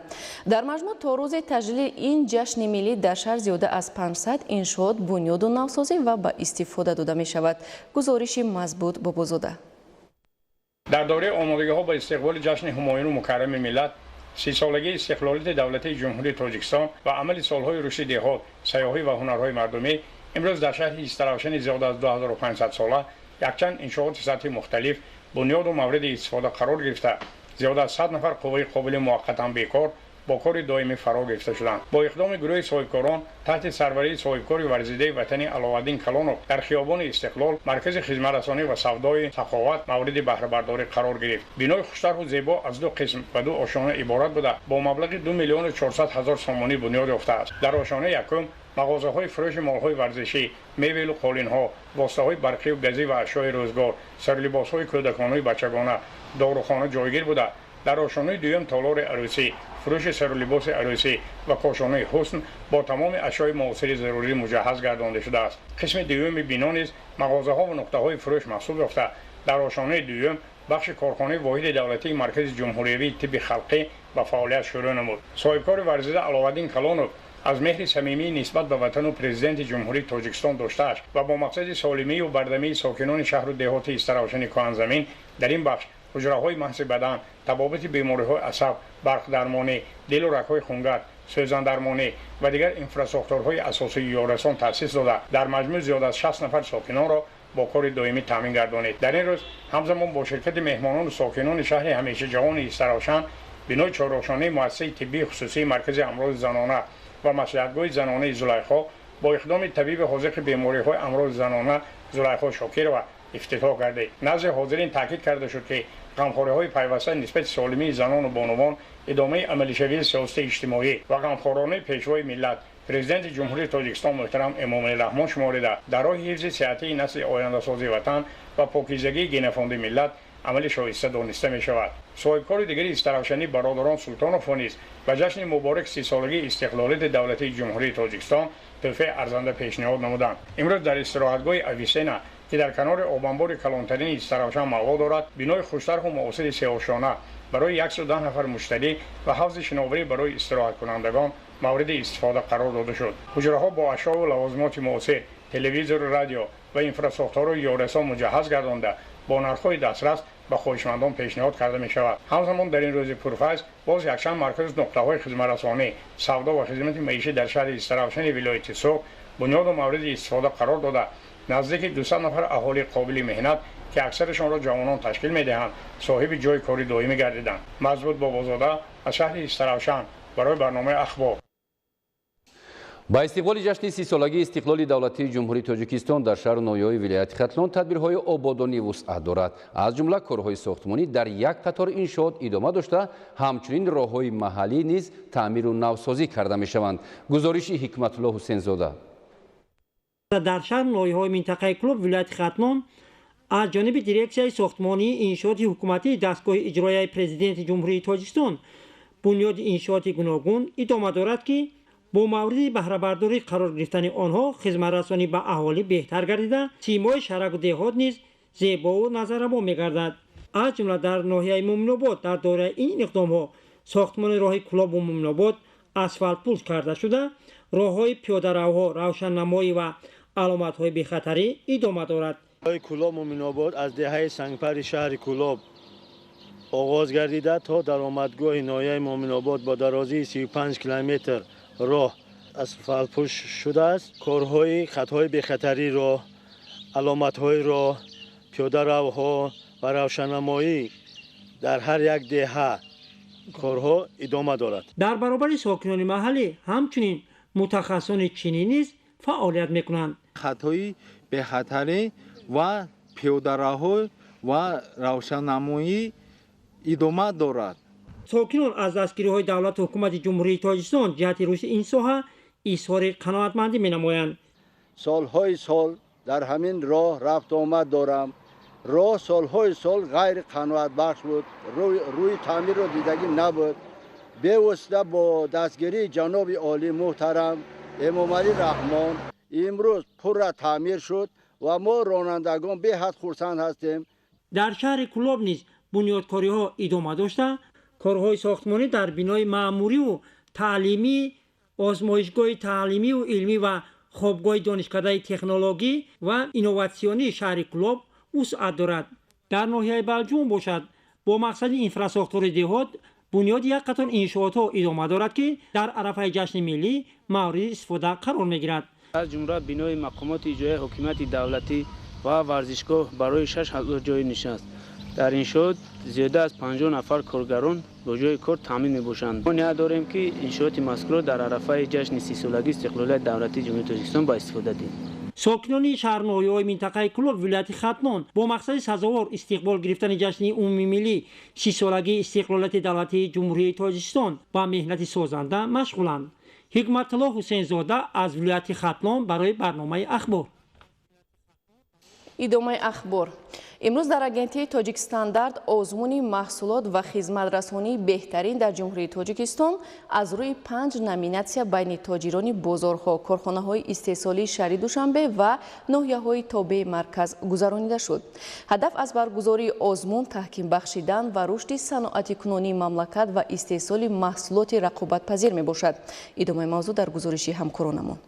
S1: Дар маҷмӯъ то рӯзи таҷлили ин ҷашни миллӣ дар шаҳр зиёда аз 500 иншоот бунёду навсозӣ ва ба истифода дода мешавад. Гузориши Мазбут Бобозода.
S19: Дар давраи омодагиҳо ба истиқболи ҷашни ҳумоюну мукаррами миллат, 30-солагии истиқлолияти давлатии Ҷумҳурии Тоҷикистон ва амали солҳои рушди деҳот, сайёҳӣ ва ҳунарҳои мардумӣ, имрӯз дар шаҳри Истаравшани зиёда аз 2500 сола якчанд иншооти сатҳи мухталиф бунёду мавриди истифода қарор гирифта, зиёда аз 100 нафар қувваи қобили муваққатан бекор бо кори доимӣ фаро гирифта шуданд. Бо иқдоми гурӯҳи соҳибкорон таҳти сарварии соҳибкори варзидаи ватанӣ Аловаддин Калонов дар хиёбони Истиқлол маркази хизматрасонӣ ва савдои Саховат мавриди баҳрабардорӣ қарор гирифт. Бинои хуштарҳу зебо аз ду қисм ва ду ошёна иборат буда, бо маблағи 2 400 000 сомонӣ бунёд ёфтааст. Дар ошёнаи якум мағозаҳои фурӯши молҳои варзишӣ, мебелу қолинҳо, воситаҳои барқию газӣ ва ашёи рӯзгор, сарлибосҳои кӯдаконаи бачагона, дорухона ҷойгир буда, дар ошёнаи дуюм толори арӯсӣ, фурӯши сарулибоси арӯсӣ ва кошонаи ҳусн бо тамоми ашёи муосири зарурӣ муҷаҳҳаз гардонда шудааст. Қисми дуюми бино низ мағозаҳо ва нуқтаҳои фурӯш маҳсуб ёфта, дар ошёнаи дуюм бахши корхонаи воҳиди давлатии маркази ҷумҳуриявии тибби халқӣ ба фаъолият шурӯъ намуд. Соҳибкори варзида Аловаддин Калонов аз меҳри самимӣ нисбат ба ватану президенти Ҷумҳурии Тоҷикистон доштааш ва бо мақсади солимию бардамии сокинони шаҳру деҳоти Истаравшани кӯҳанзамин дар ин бахш ҳуҷраҳои маҳзи бадан, табобати бемориҳои асаб, барқдармонӣ, дилу рагҳои хунгард, сӯзандармонӣ ва дигар инфрасохторҳои асосии ёррасон таъсис дода, дар маҷмӯъ зиёда аз 60 нафар сокинонро бо кори доимӣ таъмин гардонид. Дар ин рӯз ҳамзамон бо ширкати меҳмонону сокинони шаҳри ҳамешаҷавони Истаравшан бинои чоррошонаи муассисаи тиббии хусусии маркази амрози занона ва маслиҳатгоҳи занонаи Зулайхо бо иқдоми табиби ҳозиқи бемориҳои амрози занона Зулайхо Шокирова ифтитоҳ гардид. Назди ҳозирин таъкид карда шуд, ки ғамхориҳои пайваста нисбати солимии занону бонувон, идомаи амалишавии сиёсати иҷтимоӣ ва ғамхоронаи пешвои миллат, президенти Ҷумҳурии Тоҷикистон муҳтарам Эмомалӣ Раҳмон шуморида, дар роҳи ҳифзи сиҳатии насли ояндасози ватан ва покизагии генофонди миллат амали шоиста дониста мешавад. Соҳибкори дигари Истаравшанӣ бародарон Султоновҳо низ ба ҷашни муборак 30-солагии истиқлолияти давлатии Ҷумҳурии Тоҷикистон тӯҳфаи арзанда пешниҳод намуданд. Имрӯз дар истироҳатгоҳи Ависена, ки дар канори обанбори калонтарини Истаравшан мавқеъ дорад, бинои хуштарҳу муосири сеошёна барои 110 нафар муштарӣ ва ҳавзи шиноварӣ барои истироҳаткунандагон мавриди истифода қарор дода шуд. Ҳуҷраҳо бо ашёву лавозимоти муосир, телевизору радио ва инфрасохторҳои ёррасон муҷаҳҳаз гардонда, бо нархҳои дастрас ба хоҳишмандон пешниҳод карда мешавад. Ҳамзамон дар ин рӯзи пурфайз боз якчанд марказу нуқтаҳои хизматрасонӣ, савдо ва хизмати маишӣ дар шаҳри Истаравшани вилояти Суғд бунёду мавриди истифода қарор дода, наздики 200 нафар аҳолии қобили меҳнат, ки аксарашонро ҷавонон ташкил медиҳанд, соҳиби ҷойи кори доимӣ гардиданд. Мазбут Бобозода аз шаҳри Истаравшан барои барномаи Ахбор.
S2: Ба истиқболи ҷашни 30-солагии истиқлоли давлатии Ҷумҳурии Тоҷикистон дар шаҳру ноҳияҳои вилояти Хатлон тадбирҳои ободонӣ вусъат дорад. Аз ҷумла корҳои сохтмонӣ дар як қатор иншоот идома дошта, ҳамчунин роҳҳои маҳаллӣ низ таъмиру навсозӣ карда мешаванд. Гузориши Ҳикматулло Ҳусензода.
S20: Дар шаҳру ноҳияҳои минтақаи Кӯлоб вилояти Хатлон аз ҷониби дирексияи сохтмонии иншооти ҳукуматии дастгоҳи иҷроияи президенти Ҷумҳурии Тоҷикистон бунёди иншооти гуногун идома дорад, ки Бо мавриди баҳрабардорӣ қарор гирифтани онҳо хизматрасонӣ ба аҳолӣ беҳтар гардида, симои шаҳраку деҳот низ зебову назаррабо мегардад. Аз ҷумла дар ноҳияи Муъминобод дар доираи ин иқдомҳо сохтмони роҳи Кӯлобу Муъминобод асфалтпӯш карда шуда, роҳҳои пиёдаравҳо равшаннамоӣ ва аломатҳои бехатарӣ идома дорад.
S21: Роҳи Кӯлоб Муъминобод аз деҳаи Сангпари шаҳри Кӯлоб оғоз гардида то даромадгоҳи ноҳияи Муъминобод бо дарозии 35 километр роҳ асфалтпӯш шудааст. Корҳои хатҳои бехатарӣ роҳ, аломатҳои роҳ, пиёдаравҳо ва равшаннамоӣ дар ҳар як деҳа корҳо идома дорад.
S20: Дар баробари сокинони маҳаллӣ ҳамчунин мутахассисони чинӣ низ фаъолият мекунанд.
S22: Хатҳои бехатарӣ ва пиёдаравҳо ва равшаннамоӣ идома дорад.
S20: Сокинон аз дастгириҳои давлату ҳукумати Ҷумҳурии Тоҷикистон ҷиҳати рушди ин соҳа изҳори қаноатмандӣ менамоянд.
S23: Солҳои сол дар ҳамин роҳ рафту омад дорам. Роҳ солҳои сол ғайриқаноатбахш буд, рӯи таъмирро дидагӣ набуд. Бевосита бо дастгирии ҷаноби олӣ муҳтарам Эмомалӣ Раҳмон имрӯз пурра таъмир шуд ва мо ронандагон беҳад хурсанд ҳастем.
S20: Дар шаҳри Кӯлоб низ бунёдкориҳо идома дошта, корҳои сохтмонӣ дар бинои маъмуриву таълимӣ, озмоишгоҳи таълимиву илмӣ ва хобгоҳи донишкадаи технологӣ ва инноватсионии шаҳри Кӯлоб вусъат дорад. Дар ноҳияи Балҷувон бошад, бо мақсади инфрасохтори деҳот бунёди як қатор иншоотҳо идома дорад, ки дар арафаи ҷашни миллӣ мавриди истифода қарор мегирад.
S24: Аз ҷумла бинои мақомоти иҷроияи ҳокимияти давлатӣ ва варзишгоҳ барои 6000 ҷойи нишаст. Дар иншоот зиёда аз 50 нафар коргарон бо ҷойи кор таъмин мебошанд. Мо ният дорем, ки иншооти мазкурро дар арафаи ҷашни 30-солагии истиқлолияти давлатии Ҷумҳурии Тоҷикистон ба истифода диҳем.
S20: Сокинони шаҳрноҳияҳои минтақаи Кӯлоб вилояти Хатлон бо мақсади сазовор истиқбол гирифтани ҷашни умумимиллӣ 30-солагии истиқлолияти давлатии Ҷумҳурии Тоҷикистон ба меҳнати созанда машғуланд. Ҳикматулло Ҳусейнзода аз вилояти Хатлон барои барномаи Ахбор.
S1: Идомаи ахбор. Имрӯз дар агентии Тоҷикстандарт озмуни маҳсулот ва хизматрасонии беҳтарин дар Ҷумҳурии Тоҷикистон аз рӯи 5 номинатсия байни тоҷирони бозорҳо, корхонаҳои истеҳсолии шаҳри Душанбе ва ноҳияҳои тобеи марказ гузаронида шуд. Ҳадаф аз баргузории озмун таҳким бахшидан ва рушди саноатикунонии мамлакат ва истеҳсоли маҳсулоти рақобатпазир мебошад. Идомаи мавзӯъ дар гузориши ҳамкоронамон.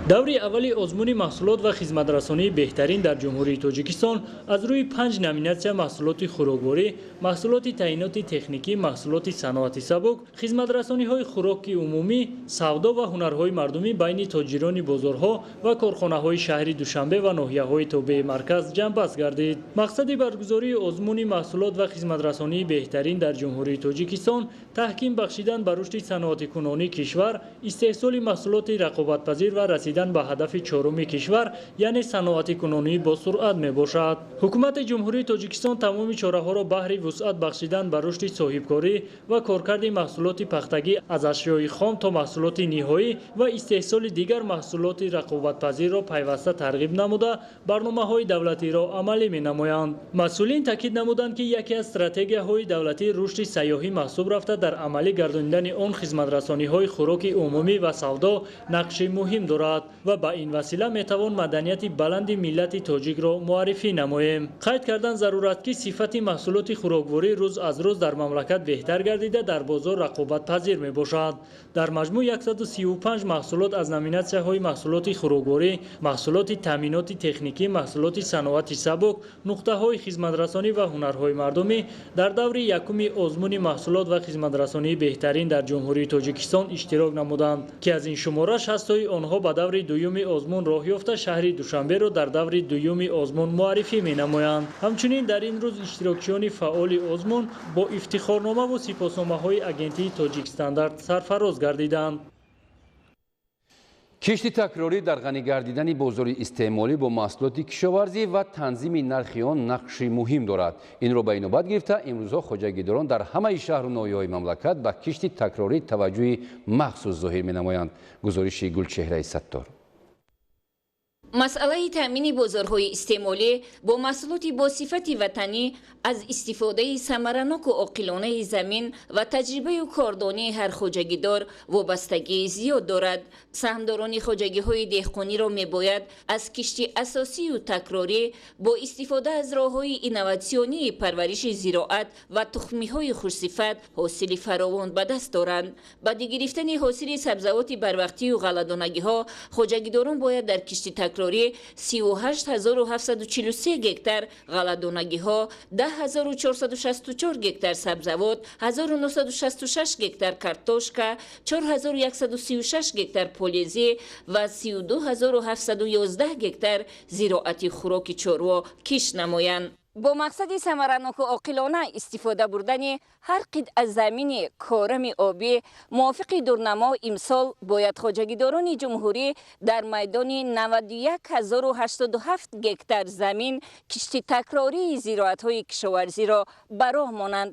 S25: Даври аввали озмуни маҳсулот ва хизматрасонии беҳтарин дар Ҷумҳурии Тоҷикистон аз рӯи 5 номинатсия маҳсулоти хӯрокворӣ, маҳсулоти таъиноти техникӣ, маҳсулоти саноати сабук, хизматрасониҳои хӯроки умумӣ, савдо ва ҳунарҳои мардумӣ байни тоҷирони бозорҳо ва корхонаҳои шаҳри Душанбе ва ноҳияҳои тобеи марказ ҷамъбаст гардид. Мақсади баргузории озмуни маҳсулот ва хизматрасонии беҳтарин дар Ҷумҳурии Тоҷикистон таҳким бахшидан ба рушди саноатикунонии кишвар, истеҳсоли маҳсулоти рақобатпазир ва расидан ба ҳадафи чоруми кишвар, яъне саноатикунонии босуръат мебошад. Ҳукумати Ҷумҳурии Тоҷикистон тамоми чораҳоро баҳри вусъат бахшидан ба рушди соҳибкорӣ ва коркарди маҳсулоти пахтагӣ аз ашёи хом то маҳсулоти ниҳоӣ ва истеҳсоли дигар маҳсулоти рақобатпазирро пайваста тарғиб намуда, барномаҳои давлатиро амалӣ менамоянд. Масъулин таъкид намуданд, ки яке аз стратегияҳои давлатии рушди сайёҳӣ маҳсуб рафта, дар амалӣ гардонидани он хизматрасониҳои хӯроки умумӣ ва савдо нақши муҳим дорад ва ба ин васила метавон маданияти баланди миллати тоҷикро муаррифӣ намоем. Қайд кардан зарур аст, ки сифати маҳсулоти хӯрокворӣ рӯз аз рӯз дар мамлакат беҳтар гардида, дар бозор рақобатпазир мебошад. Дар маҷмӯъ 135 маҳсулот аз номинатсияҳои маҳсулоти хӯрокворӣ, маҳсулоти таъминоти техникӣ, маҳсулоти саноати сабук, нуқтаҳои хизматрасонӣ ва ҳунарҳои мардумӣ дар даври якуми озмуни маҳсулот ва хизматрасонии беҳтарин дар Ҷумҳурии Тоҷикистон иштирок намуданд, ки аз ин шумора 60тои онҳо ба даври дуюми озмун роҳ ёфта, шаҳри Душанберо дар даври дуюми озмун муаррифӣ менамоянд. Ҳамчунин дар ин рӯз иштирокчиёни фаъоли озмун бо ифтихорномаву сипосномаҳои агентии Тоҷикстандарт сарфароз гардиданд.
S2: Кишти такрорӣ дар ғанӣ гардидани бозори истеъмолӣ бо маҳсулоти кишоварзӣ ва танзими нархи он нақши муҳим дорад. Инро ба инобат гирифта, имрӯзҳо хоҷагидорон дар ҳамаи шаҳру ноҳияҳои мамлакат ба кишти такрорӣ таваҷҷӯҳи махсус зоҳир менамоянд. Гузориши Гулчеҳраи Саттор.
S4: Масъалаи таъмини бозорҳои истеъмолӣ бо маҳсулоти бо сифати ватанӣ аз истифодаи самараноку оқилонаи замин ва таҷрибаю кордонии ҳар хоҷагидор вобастагии зиёд дорад. Саҳмдорони хоҷагиҳои деҳқониро мебояд аз кишти асосию такрорӣ бо истифода аз роҳҳои инноватсионии парвариши зироат ва тухмиҳои хушсифат ҳосили фаровон ба даст доранд. Баъди гирифтани ҳосили сабзавоти барвақтию ғалладонагиҳо хоҷагидорон бояд дар кишти такрорӣ 38 743 гектар ғалладонагиҳо, 10 464 гектар сабзавот, 1966 гектар картошка, 4136 гектар полезӣ ва 32 711 гектар зироати хӯроки чорво кишт намоянд. Бо мақсади самараноку оқилона истифода бурдани ҳар қитъа замини корами обӣ мувофиқи дурнамо имсол бояд хоҷагидорони ҷумҳурӣ дар майдони 91 087 гектар замин кишти такрории зироатҳои кишоварзиро ба роҳ монанд.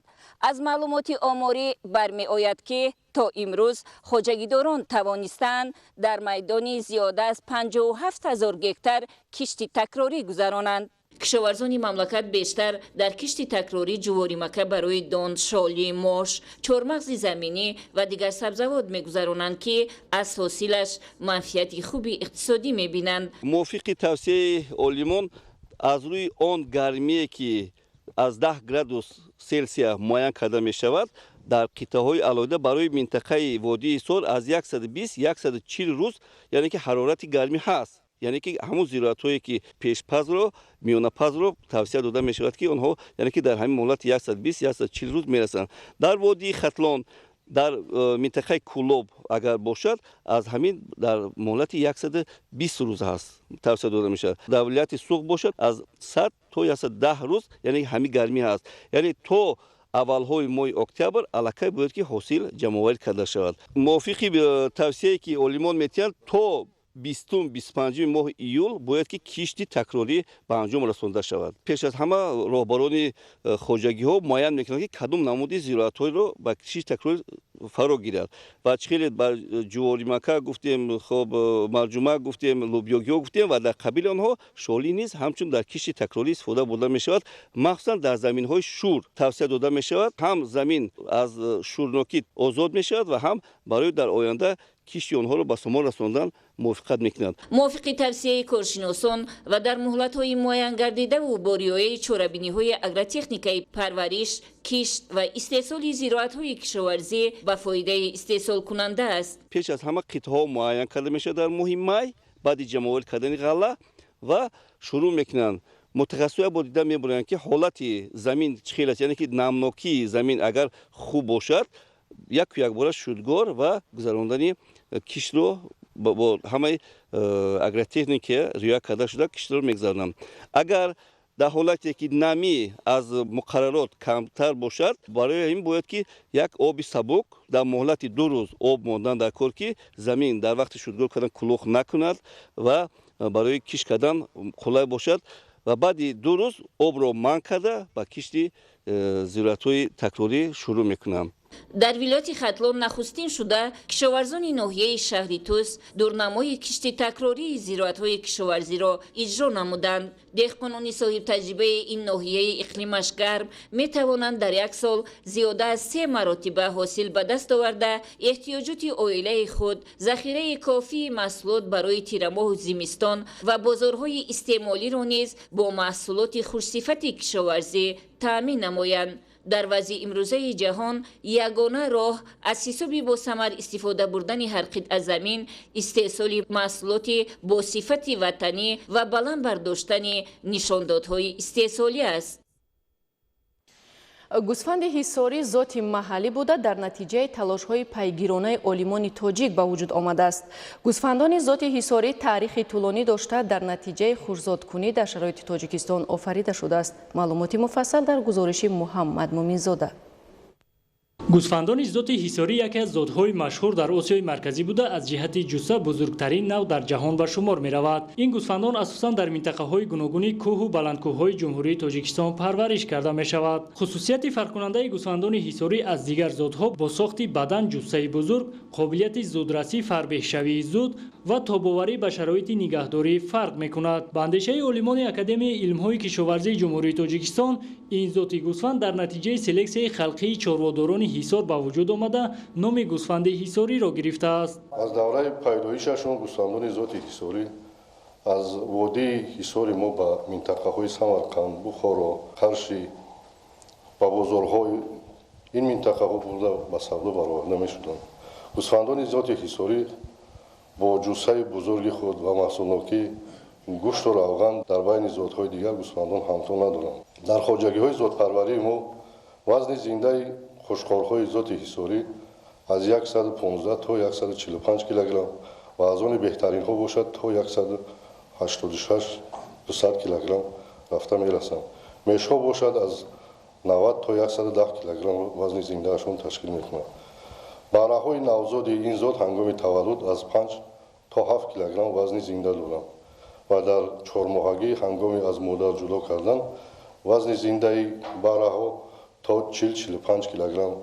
S4: Аз маълумоти оморӣ бармеояд, ки то имрӯз хоҷагидорон тавонистаанд дар майдони зиёда аз 57 ҳазор гектар кишти такрорӣ гузаронанд. Кишоварзони мамлакат бештар дар кишти такрорӣ ҷуворимака барои дон, шолӣ, мош, чормағзи заминӣ ва дигар сабзавот мегузаронанд, ки аз ҳосилаш манфиати хуби иқтисодӣ мебинанд.
S6: Мувофиқи тавсияи олимон, аз рӯи он гармие, ки аз 10 градус Селсия муайян карда мешавад дар қитъаҳои алоҳида барои минтақаи водии Ҳисор, аз 120 140 рӯз, яъне ки ҳарорати гармӣ ҳаст, яъне ки ҳамон зироатҳое, ки пешпазро, миёнапазро тавсия дода мешавад, ки онҳо, яъне ки дар ҳамин муҳлати 120 140 рӯз мерасанд. Дар водии Хатлон, дар минтақаи Кӯлоб агар бошад, аз ҳамин дар муҳлати 120 рӯз ҳаст, тавсия дода мешавад. Дар вилояти Суғд бошад, аз 100 то 110 рӯз, яъне ҳамин гармӣ ҳаст, яъне то аввалҳои моҳи октябр аллакай бояд ки ҳосил ҷамъоварӣ карда шавад. Мувофиқи тавсияе, ки олимон метиҳанд, то 20-у 25-уми моҳи июл бояд ки кишти такрорӣ ба анҷом расонда шавад. Пеш аз ҳама роҳбарони хоҷагиҳо муайян мекунанд, ки кадом намуди зироатҳоеро ба кишти такрорӣ фаро гирад. Ва чӣ хеле ба ҷуворимака гуфтем, хоб, марҷумак гуфтем, лӯбиёгиҳо гуфтем ва дар қабили онҳо шолӣ низ ҳамчун дар кишти такрорӣ истифода бурда мешавад. Махсусан дар заминҳои шӯр тавсия дода мешавад. Ҳам замин аз шӯрнокӣ озод мешавад ва ҳам барои дар оянда кишти онҳоро ба самар расондан мувофиқат мекунад.
S4: Мувофиқи тавсияи коршиносон ва дар муҳлатҳои муайянгардидаву бо риояи чорабиниҳои агротехникаи парвариш, кишт ва истеҳсоли зироатҳои кишоварзӣ ба фоидаи истеҳсолкунанда аст.
S6: Пеш аз ҳама қитъаҳо муайян карда мешавад дар моҳи май, баъди ҷамъоварӣ кардани ғалла, ва шурӯъ мекунанд. Мутахассисоя бо дида мебуранд, ки ҳолати замин чӣ хел аст, яъне ки намнокии замин агар хуб бошад, яку якбора шудгор ва гузарондани киштро бо ҳамаи агротехника риоя карда шуда киштро мегузаронанд. Агар дар ҳолате ки намӣ аз муқаррарот камтар бошад, барои ин бояд ки як оби сабук дар муҳлати 2 рӯз об мондан дар кор, ки замин дар вақти шудгор кардан кулух накунад ва барои кишт кардан қулай бошад, ва баъди 2 рӯз обро манъ карда, ба кишти зироатҳои такрорӣ шурӯъ мекунанд.
S4: Дар вилояти Хатлон нахустин шуда кишоварзони ноҳияи шаҳри Тӯс дурнамои кишти такрории зироатҳои кишоварзиро иҷро намуданд. Деҳқонони соҳибтаҷрибаи ин ноҳияи иқлимаш гарм метавонанд дар як сол зиёда аз се маротиба ҳосил ба даст оварда, эҳтиёҷоти оилаи худ, захираи кофии маҳсулот барои тирамоҳу зимистон ва бозорҳои истеъмолиро низ бо маҳсулоти хушсифати кишоварзӣ таъмин намоянд. Дар вазъи имрӯзаи ҷаҳон ягона роҳ аз ҳисоби босамар истифода бурдани ҳар қитъа замин, истеҳсоли маҳсулоти бо сифати ватанӣ ва баланд бардоштани нишондодҳои истеҳсолӣ аст.
S1: Гӯсфанди ҳисорӣ зоти маҳаллӣ буда, дар натиҷаи талошҳои пайгиронаи олимони тоҷик ба вуҷуд омадааст. Гӯсфандони зоти ҳисорӣ таърихи тӯлонӣ дошта, дар натиҷаи хушзодкунӣ дар шароити Тоҷикистон офарида шудааст. Маълумоти муфассал дар гузориши Муҳаммад Муминзода.
S25: Гӯсфандони зоти ҳисорӣ яке аз зотҳои машҳур дар Осиёи Марказӣ буда, аз ҷиҳати ҷусса бузургтарин нав дар ҷаҳон ба шумор меравад. Ин гӯсфандон асосан дар минтақаҳои гуногуни кӯҳу баландкӯҳҳои Ҷумҳурии Тоҷикистон парвариш карда мешавад. Хусусияти фарқкунандаи гӯсфандони ҳисорӣ аз дигар зотҳо бо сохти бадан, ҷуссаи бузург, қобилияти зудрасӣ, фарбеҳшавии зуд ва тобоварӣ ба шароити нигаҳдорӣ фарқ мекунад. Ба андешаи олимони Академияи илмҳои кишоварзии Ҷумҳурии Тоҷикистон, ин зоти гӯсфанд дар натиҷаи селексияи халқии чорводорони Ҳисор ба вуҷуд омада, номи гӯсфанди ҳисориро гирифтааст.
S7: Аз давраи пайдоишашон гӯсфандони зоти ҳисорӣ аз водии Ҳисори мо ба минтақаҳои Самарқанд, Бухоро, Қаршӣ ба бозорҳои ин минтақаҳо бурда ба савдо бароварда мешуданд. Гӯсфандони зоти ҳисорӣ бо ҷуссаи бузурги худ ва маҳсулнокии гӯшту равған дар байни зотҳои дигар гӯсфандон ҳамто надоранд. Дар хоҷагиҳои зотпарварии мо вазни зиндаи хушқорҳои зоти ҳисорӣ аз 115 то 145 килограмм ва аз они беҳтаринҳо бошад то 186-200 килограмм рафта мерасанд. Мешҳо бошад аз 90 то 110 килограмм вазни зиндаашон ташкил мекунад. Бараҳои навзоди ин зот ҳангоми таваллуд аз 5 то 7 килограмм вазни зинда доранд ва дар чормоҳагӣ ҳангоми аз модар ҷудо кардан вазни зиндаи бараҳо то 40-45 килограмм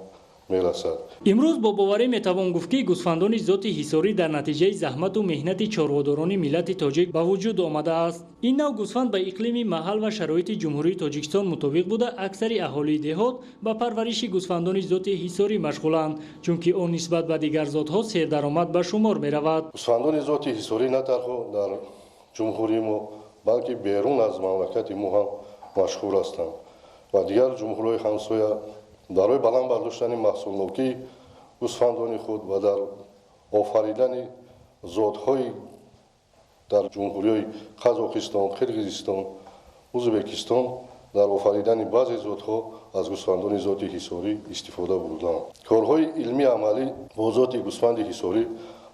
S7: мерасад.
S25: Имрӯз бо боварӣ метавон гуфт, ки гӯсфандони зоти ҳисорӣ дар натиҷаи заҳмату меҳнати чорводорони миллати тоҷик ба вуҷуд омадааст. Ин нав гӯсфанд ба иқлими маҳал ва шароити Ҷумҳурии Тоҷикистон мутобиқ буда, аксари аҳолии деҳот ба парвариши гӯсфандони зоти ҳисорӣ машғуланд, чунки он нисбат ба дигар зотҳо сердаромад ба шумор меравад.
S7: Гӯсфандони зоти ҳисорӣ на танҳо дар ҷумҳурии мо, балки берун аз мамлакати мо ҳам машҳур ҳастанд ва дигар ҷумҳуриҳои ҳамсоя барои баланд бардоштани маҳсулнокии гӯсфандони худ ва дар офаридани зотҳои дар ҷумҳуриҳои Қазоқистон, Қирғизистон, Ӯзбекистон дар офаридани баъзе зотҳо аз гӯсфандони зоти ҳисорӣ истифода бурданд. Корҳои илмии амалӣ бо зоти гӯсфанди ҳисорӣ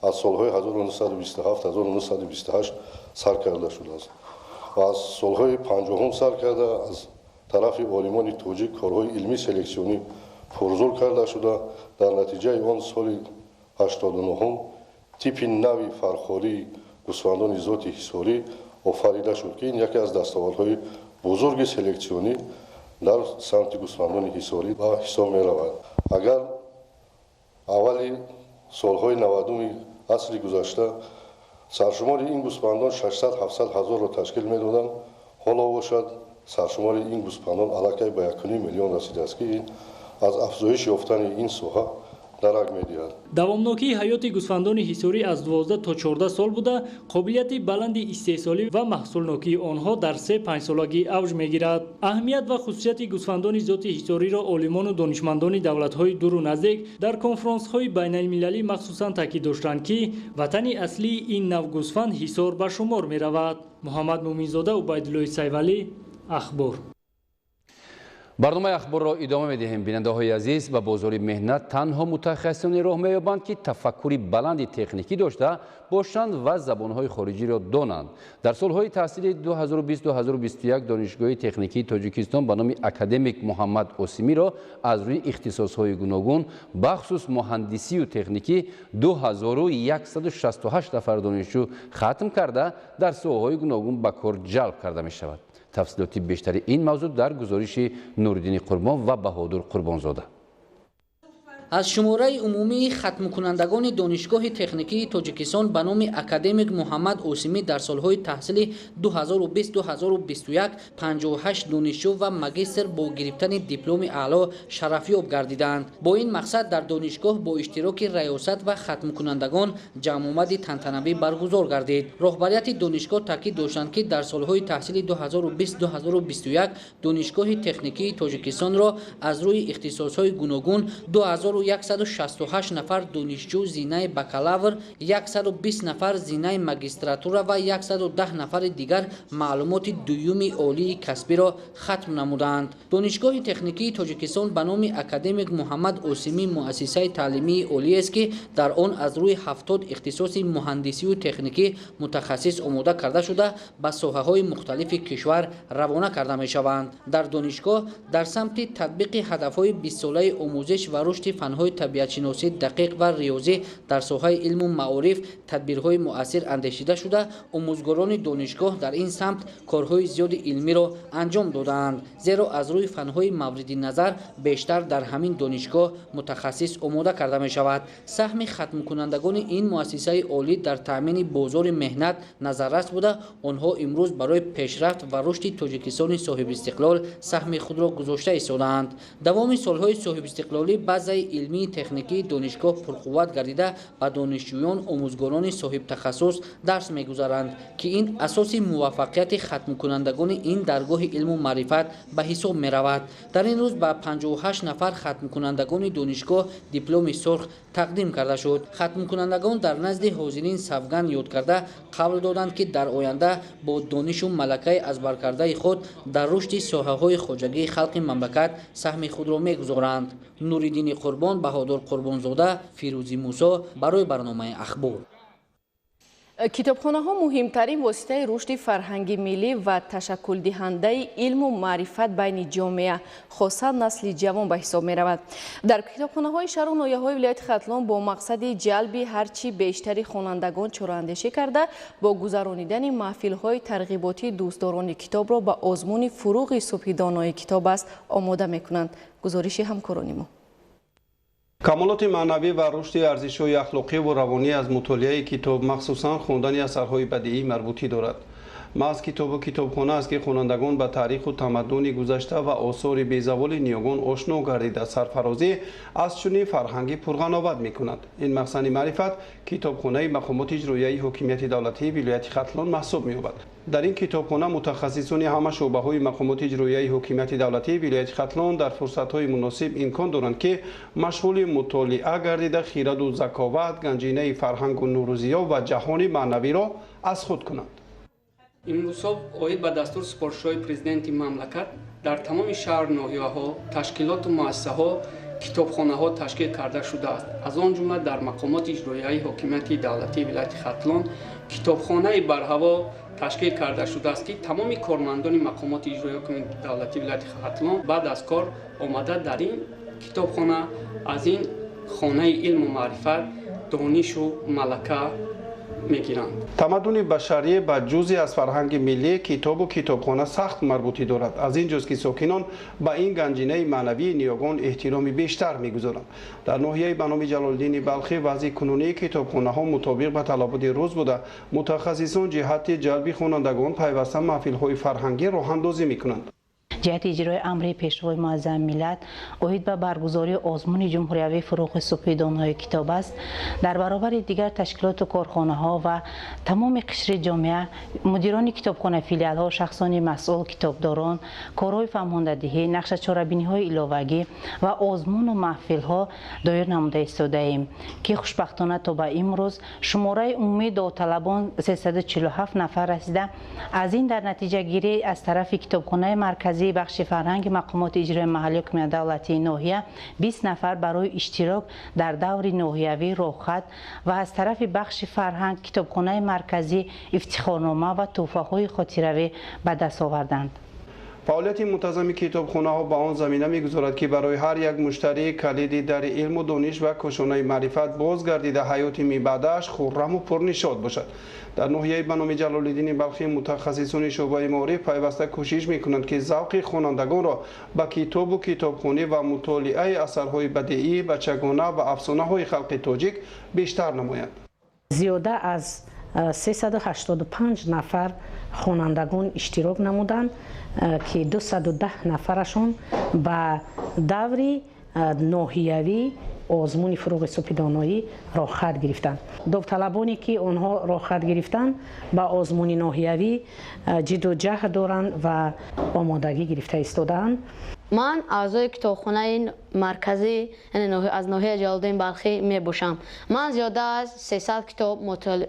S7: аз солҳои 1927-1928 сар карда шудааст ва аз солҳои 50 сар карда аз тарафи олимони тоҷик корҳои илмии селексионӣ пурзур карда шуда, дар натиҷаи он соли 89 типи нави фархории гӯсфандони зоти ҳисорӣ офарида шуд, ки ин яке аз дастовардҳои бузурги селексионӣ дар самти гӯсфандони ҳисорӣ ба ҳисоб меравад. Агар аввали солҳои 90-уми асри гузашта саршумори ин гӯсфандон 600-700 ҳазорро ташкил медоданд, ҳоло бошад саршумори ин гӯсфандон аллакай ба 1,5 миллион расидааст, ки ин аз афзоиш ёфтани ин соҳа дарак медиҳад.
S25: Давомнокии ҳаёти гӯсфандони ҳисорӣ аз 12 то 14 сол буда, қобилияти баланди истеҳсолӣ ва маҳсулнокии онҳо дар 3-5 солагӣ авҷ мегирад. Аҳамият ва хусусияти гӯсфандони зоти ҳисориро олимону донишмандони давлатҳои дуру наздик дар конфронсҳои байналмилалӣ махсусан таъкид доштанд, ки ватани аслии ин нав гӯсфанд Ҳисор ба шумор меравад. Муҳаммад Муминзода, Убайдуллои Сайвалӣ, Ахбор.
S2: Барномаи Ахборро идома медиҳем. Бинандаҳои азиз, ба бозори меҳнат танҳо мутахассисоне роҳ меёбанд, ки тафаккури баланди техникӣ дошта бошанд ва забонҳои хориҷиро донанд. Дар солҳои таҳсили 2020-2021 Донишгоҳи техникии Тоҷикистон ба номи академик Муҳаммад Осимиро аз рӯи ихтисосҳои гуногун, бахусус муҳандисию техникӣ, 2168 нафар донишҷӯ хатм карда, дар соҳаҳои гуногун ба кор ҷалб карда мешавад. Тафсилоти бештари ин мавзӯъ дар гузориши Нуриддини Қурбон ва Баҳодур Қурбонзода.
S8: Аз шумораи умумии хатмкунандагони Донишгоҳи техникии Тоҷикистон ба номи академик Муҳаммад Осимӣ дар солҳои таҳсили 2020-2021 58 донишҷӯ ва магистр бо гирифтани дипломи аъло шарафёб гардиданд. Бо ин мақсад дар донишгоҳ бо иштироки раёсат ва хатмкунандагон ҷамъомади тантанавӣ баргузор гардид. Роҳбарияти донишгоҳ таъкид доштанд, ки дар солҳои таҳсили 2020-2021 Донишгоҳи техникии Тоҷикистонро аз рӯи ихтисосҳои гуногун 2168 нафар донишҷӯ зинаи бакалавр, 120 нафар зинаи магистратура ва 110 нафари дигар маълумоти дуюми олии касбиро хатм намуданд. Донишгоҳи техникии Тоҷикистон ба номи академик Муҳаммад Осимӣ муассисаи таълимии олиест, ки дар он аз рӯи 70 ихтисоси муҳандисию техникӣ мутахассис омода карда шуда, ба соҳаҳои мухталифи кишвар равона карда мешаванд. Дар донишгоҳ дар самти татбиқи ҳадафҳои бистсолаи омӯзиш ва рушди фанҳои табиатшиносӣ, дақиқ ва риёзӣ дар соҳаи илму маориф тадбирҳои муассир андешида шуда, омӯзгорони донишгоҳ дар ин самт корҳои зиёди илмиро анҷом додаанд, зеро аз рӯи фанҳои мавриди назар бештар дар ҳамин донишгоҳ мутахассис омода карда мешавад. Саҳми хатмкунандагони ин муассисаи олӣ дар таъмини бозори меҳнат назаррас буда, онҳо имрӯз барои пешрафт ва рушди Тоҷикистони соҳибистиқлол саҳми худро гузошта истодаанд. Давоми солҳои соҳибистиқлолӣ базаи илмии техникии донишгоҳ пурқувват гардида, ба донишҷӯён омӯзгорони соҳибтахассус дарс мегузаранд, ки ин асоси муваффақияти хатмкунандагони ин даргоҳи илму маърифат ба ҳисоб меравад. Дар ин рӯз ба 58 нафар хатмкунандагони донишгоҳ дипломи сурх тақдим карда шуд. Хатмкунандагон дар назди ҳозирин савганд ёд карда қавл доданд, ки дар оянда бо донишу малакаи аз баркардаи худ дар рушди соҳаҳои хоҷагии халқи мамлакат саҳми худро мегузоранд. Нуриддини Қурбон, Баҳодур Қурбонзода, Фирӯзӣ Мусо барои барномаи Ахбор.
S1: Китобхонаҳо муҳимтарин воситаи рушди фарҳанги миллӣ ва ташаккулдиҳандаи илму маърифат байни ҷомеа, хоса насли ҷавон ба ҳисоб меравад. Дар китобхонаҳои шаҳру ноҳияҳои вилояти Хатлон бо мақсади ҷалби ҳарчи бештари хонандагон чораандешӣ карда, бо гузаронидани маҳфилҳои тарғиботӣ дӯстдорони китобро ба озмуни фуруғи субҳи донои китоб аст омода мекунанд. Гузориши ҳамкорони мо.
S3: Камолоти маънавӣ ва рушди арзишҳои ахлоқӣ ва равонӣ аз мутолиаи китоб, махсусан хондани асарҳои бадиӣ марбутӣ дорад. Маҳз китобу китобхона аст, ки хонандагон ба таъриху тамаддуни гузашта ва осори безаволи ниёгон ошно гардида, сарфарозӣ аз чунин фарҳанги пурғановат мекунад. Ин махзани маърифат китобхонаи мақомоти иҷроияи ҳокимияти давлатии вилояти Хатлон маҳсуб меёбад. Дар ин китобхона мутахассисони ҳама шӯъбаҳои мақомоти иҷроияи ҳокимияти давлатии вилояти Хатлон дар фурсатҳои муносиб имкон доранд, ки машғули мутолиа гардида, хираду заковат, ганҷинаи фарҳангу нурӯзиё ва ҷаҳони маънавиро аз худ кунанд.
S9: Имрӯзҳо оид ба дастур супоришҳои президенти мамлакат дар тамоми шаҳр, ноҳияҳо, ташкилоту муассисаҳо китобхонаҳо ташкил карда шудааст. Аз он ҷумла дар мақомоти иҷроияи ҳокимияти давлатии вилояти Хатлон китобхонаи барҳаво ташкил карда шудааст, ки тамоми кормандони мақомоти иҷроияи ҳокимияти давлатии вилояти Хатлон баъд аз кор омада дар ин китобхона аз ин хонаи илму маърифат донишу малака мегиранд.
S3: Тамаддуни башарӣ ба ҷузъе аз фарҳанги миллӣ китобу китобхона сахт марбутӣ дорад. Аз ин ҷуз ки сокинон ба ин ганҷинаи маънавии ниёгон эҳтироми бештар мегузоранд. Дар ноҳияи ба номи Ҷалолиддини Балхӣ вазъи кунунии китобхонаҳо мутобиқ ба талаботи рӯз буда, мутахассисон ҷиҳати ҷалби хонандагон пайваста маҳфилҳои фарҳангӣ роҳандозӣ мекунанд.
S10: Ҷиҳати иҷрои амри Пешвои муаззами миллат оид ба баргузории озмуни ҷумҳуриявии фуруғи субҳи донои китоб аст, дар баробари дигар ташкилоту корхонаҳо ва тамоми қишри ҷомеа, мудирони китобхона, филиалҳо, шахсони масъул, китобдорон корҳои фаҳмондадиҳӣ, нақшачорабиниҳои иловагӣ ва озмуну маҳфилҳо доир намуда истодаем, ки хушбахтона то ба имрӯз шумораи умумии довталабон 347 нафар расида. Аз ин дар натиҷагирӣ аз тарафи китобхонаи марказии бахши фарҳанги мақомоти иҷрои маҳаллии ҳокимияти давлатии ноҳия 20 нафар барои иштирок дар даври ноҳиявӣ роҳхат ва аз тарафи бахши фарҳанг китобхонаи марказӣ ифтихорнома ва тӯҳфаҳои хотиравӣ ба даст оварданд.
S3: Фаъолияти мунтазами китобхонаҳо ба он замина мегузорад, ки барои ҳар як муштарӣ калиди дари илму дониш ва кошонаи маърифат боз гардида, ҳаёти мибаъдааш хурраму пурнишод бошад. Дар ноҳияи ба номи Ҷалолиддини Балхӣ мутахассисони шӯъбаи маориф пайваста кӯшиш мекунанд, ки завқи хонандагонро ба китобу китобхонӣ ва мутолиаи асарҳои бадиӣ, бачагона ва афсонаҳои халқи тоҷик бештар намоянд.
S11: Зиёда аз 385 нафар хонандагон иштирок намуданд, ки 210 нафарашон ба даври ноҳиявӣ озмуни фуруғи субҳи доноӣ роҳхат гирифтанд. Довталабоне ки онҳо роҳхат гирифтанд ба озмуни ноҳиявӣ ҷидду ҷаҳд доранд ва омодагӣ гирифта истодаанд.
S13: Ман аъзои китобхонаи марказӣ аз ноҳияи Ҷалолиддини Балхӣ мебошам. Ман зиёда аз 300 китоб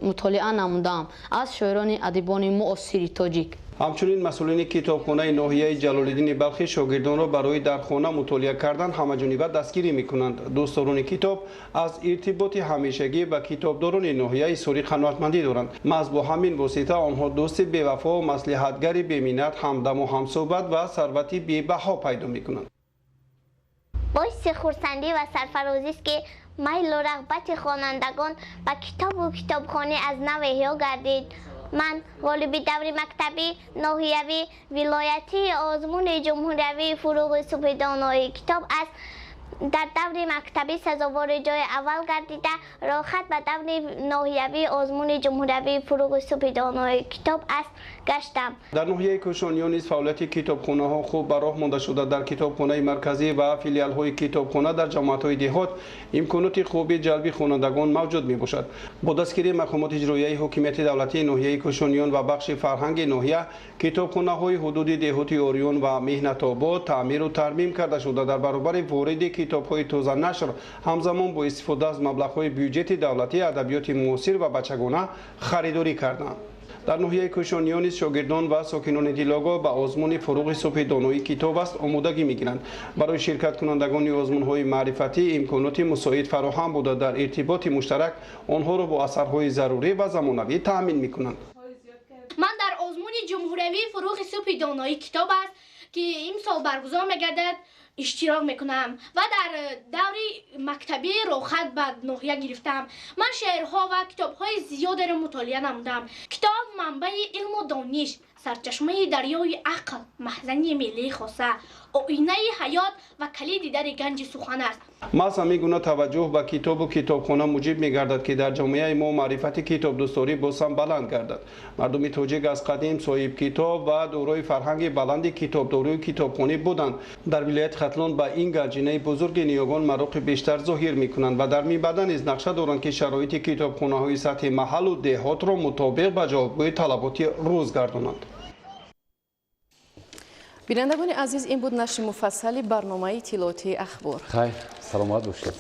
S13: мутолиа намудаам аз шоирони адибони муосири тоҷик.
S3: Ҳамчунин масъулини китобхонаи ноҳияи Ҷалолиддини Балхӣ шогирдонро барои дар хона мутолиа кардан ҳамаҷониба дастгирӣ мекунанд. Дӯстдорони китоб аз иртиботи ҳамешагӣ ба китобдорони ноҳияи Сури қаноатмандӣ доранд. Маҳз бо ҳамин восита онҳо дӯсти бевафо, маслиҳатгари беминнат, ҳамдаму ҳамсӯҳбат ва сарвати бебаҳо пайдо мекунанд.
S5: Боиси хурсандӣ ва сарфарозист, ки майлу рағбати хонандагон ба китобу китобхонӣ аз нав эҳё гардид. Ман ғолиби даври мактабӣ, ноҳиявӣ, вилоятии озмуни ҷумҳуриявии «Фуруғи субҳи донои китоб аст» дар даври мактабӣ сазовори ҷои аввал гардида, роҳхат ба даври ноҳиявии озмуни ҷумҳуриявии «Фуруғи субҳи донои китоб аст» гаштам.
S3: Дар ноҳияи Кӯшониён низ фаъолияти китобхонаҳо хуб ба роҳ монда шуда, дар китобхонаи марказӣ ва филиалҳои китобхона дар ҷамоатҳои деҳот имконоти хуби ҷалби хонандагон мавҷуд мебошад. Бо дастгирии мақомоти иҷроияи ҳокимияти давлатии ноҳияи Кӯшониён ва бахши фарҳанги ноҳия, китобхонаҳои ҳудуди деҳоти Ориён ва Меҳнатобод таъмиру тармим карда шуда, дар баробари вориди китобҳои тозанашр ҳамзамон бо истифода аз маблағҳои бюҷети давлатӣ адабиёти муосир ва бачагона харидорӣ карданд. Дар ноҳияи Кӯшониён низ шогирдон ва сокинони Дилого ба озмуни «Фуруғи субҳи донои китоб аст» омодагӣ мегиранд. Барои ширкаткунандагони озмунҳои маърифатӣ имконоти мусоид фароҳам буда, дар иртиботи муштарак онҳоро бо асарҳои зарурӣ ва замонавӣ таъмин мекунанд.
S12: Ман дар озмуни ҷумҳуриявии «Фуруғи субҳи донои китоб аст», ки имсол баргузор мегардад, иштирок мекунам ва дар даври мактабӣ роҳхат ба ноҳия гирифтам. Ман шеърҳо ва китобҳои зиёдеро мутолиа намудам. Китоб манбаи илму дониш, сарчашмаи дарёи ақл, маҳзани миллии хоса, оинаи ҳаёт ва калиди дари ганҷи сухан аст.
S3: Маҳз ҳамин гуна таваҷҷӯҳ ба китобу китобхона муҷиб мегардад, ки дар ҷомеаи мо маърифати китобдӯстдорӣ боз ҳам баланд гардад. Мардуми тоҷик аз қадим соҳибкитоб ва дорои фарҳанги баланди китобдорию китобхонӣ буданд. Дар вилояти Хатлон ба ин ганҷинаи бузурги ниёгон мароқи бештар зоҳир мекунанд ва дар минбаъда низ нақша доранд, ки шароити китобхонаҳои сатҳи маҳаллу деҳотро мутобиқ ба ҷавобгӯи талаботи рӯз гардонанд.
S1: Бинандагони азиз, ин буд нашри муфассали барномаи иттилоотии «Ахбор».
S2: Хайр, саломат бошед.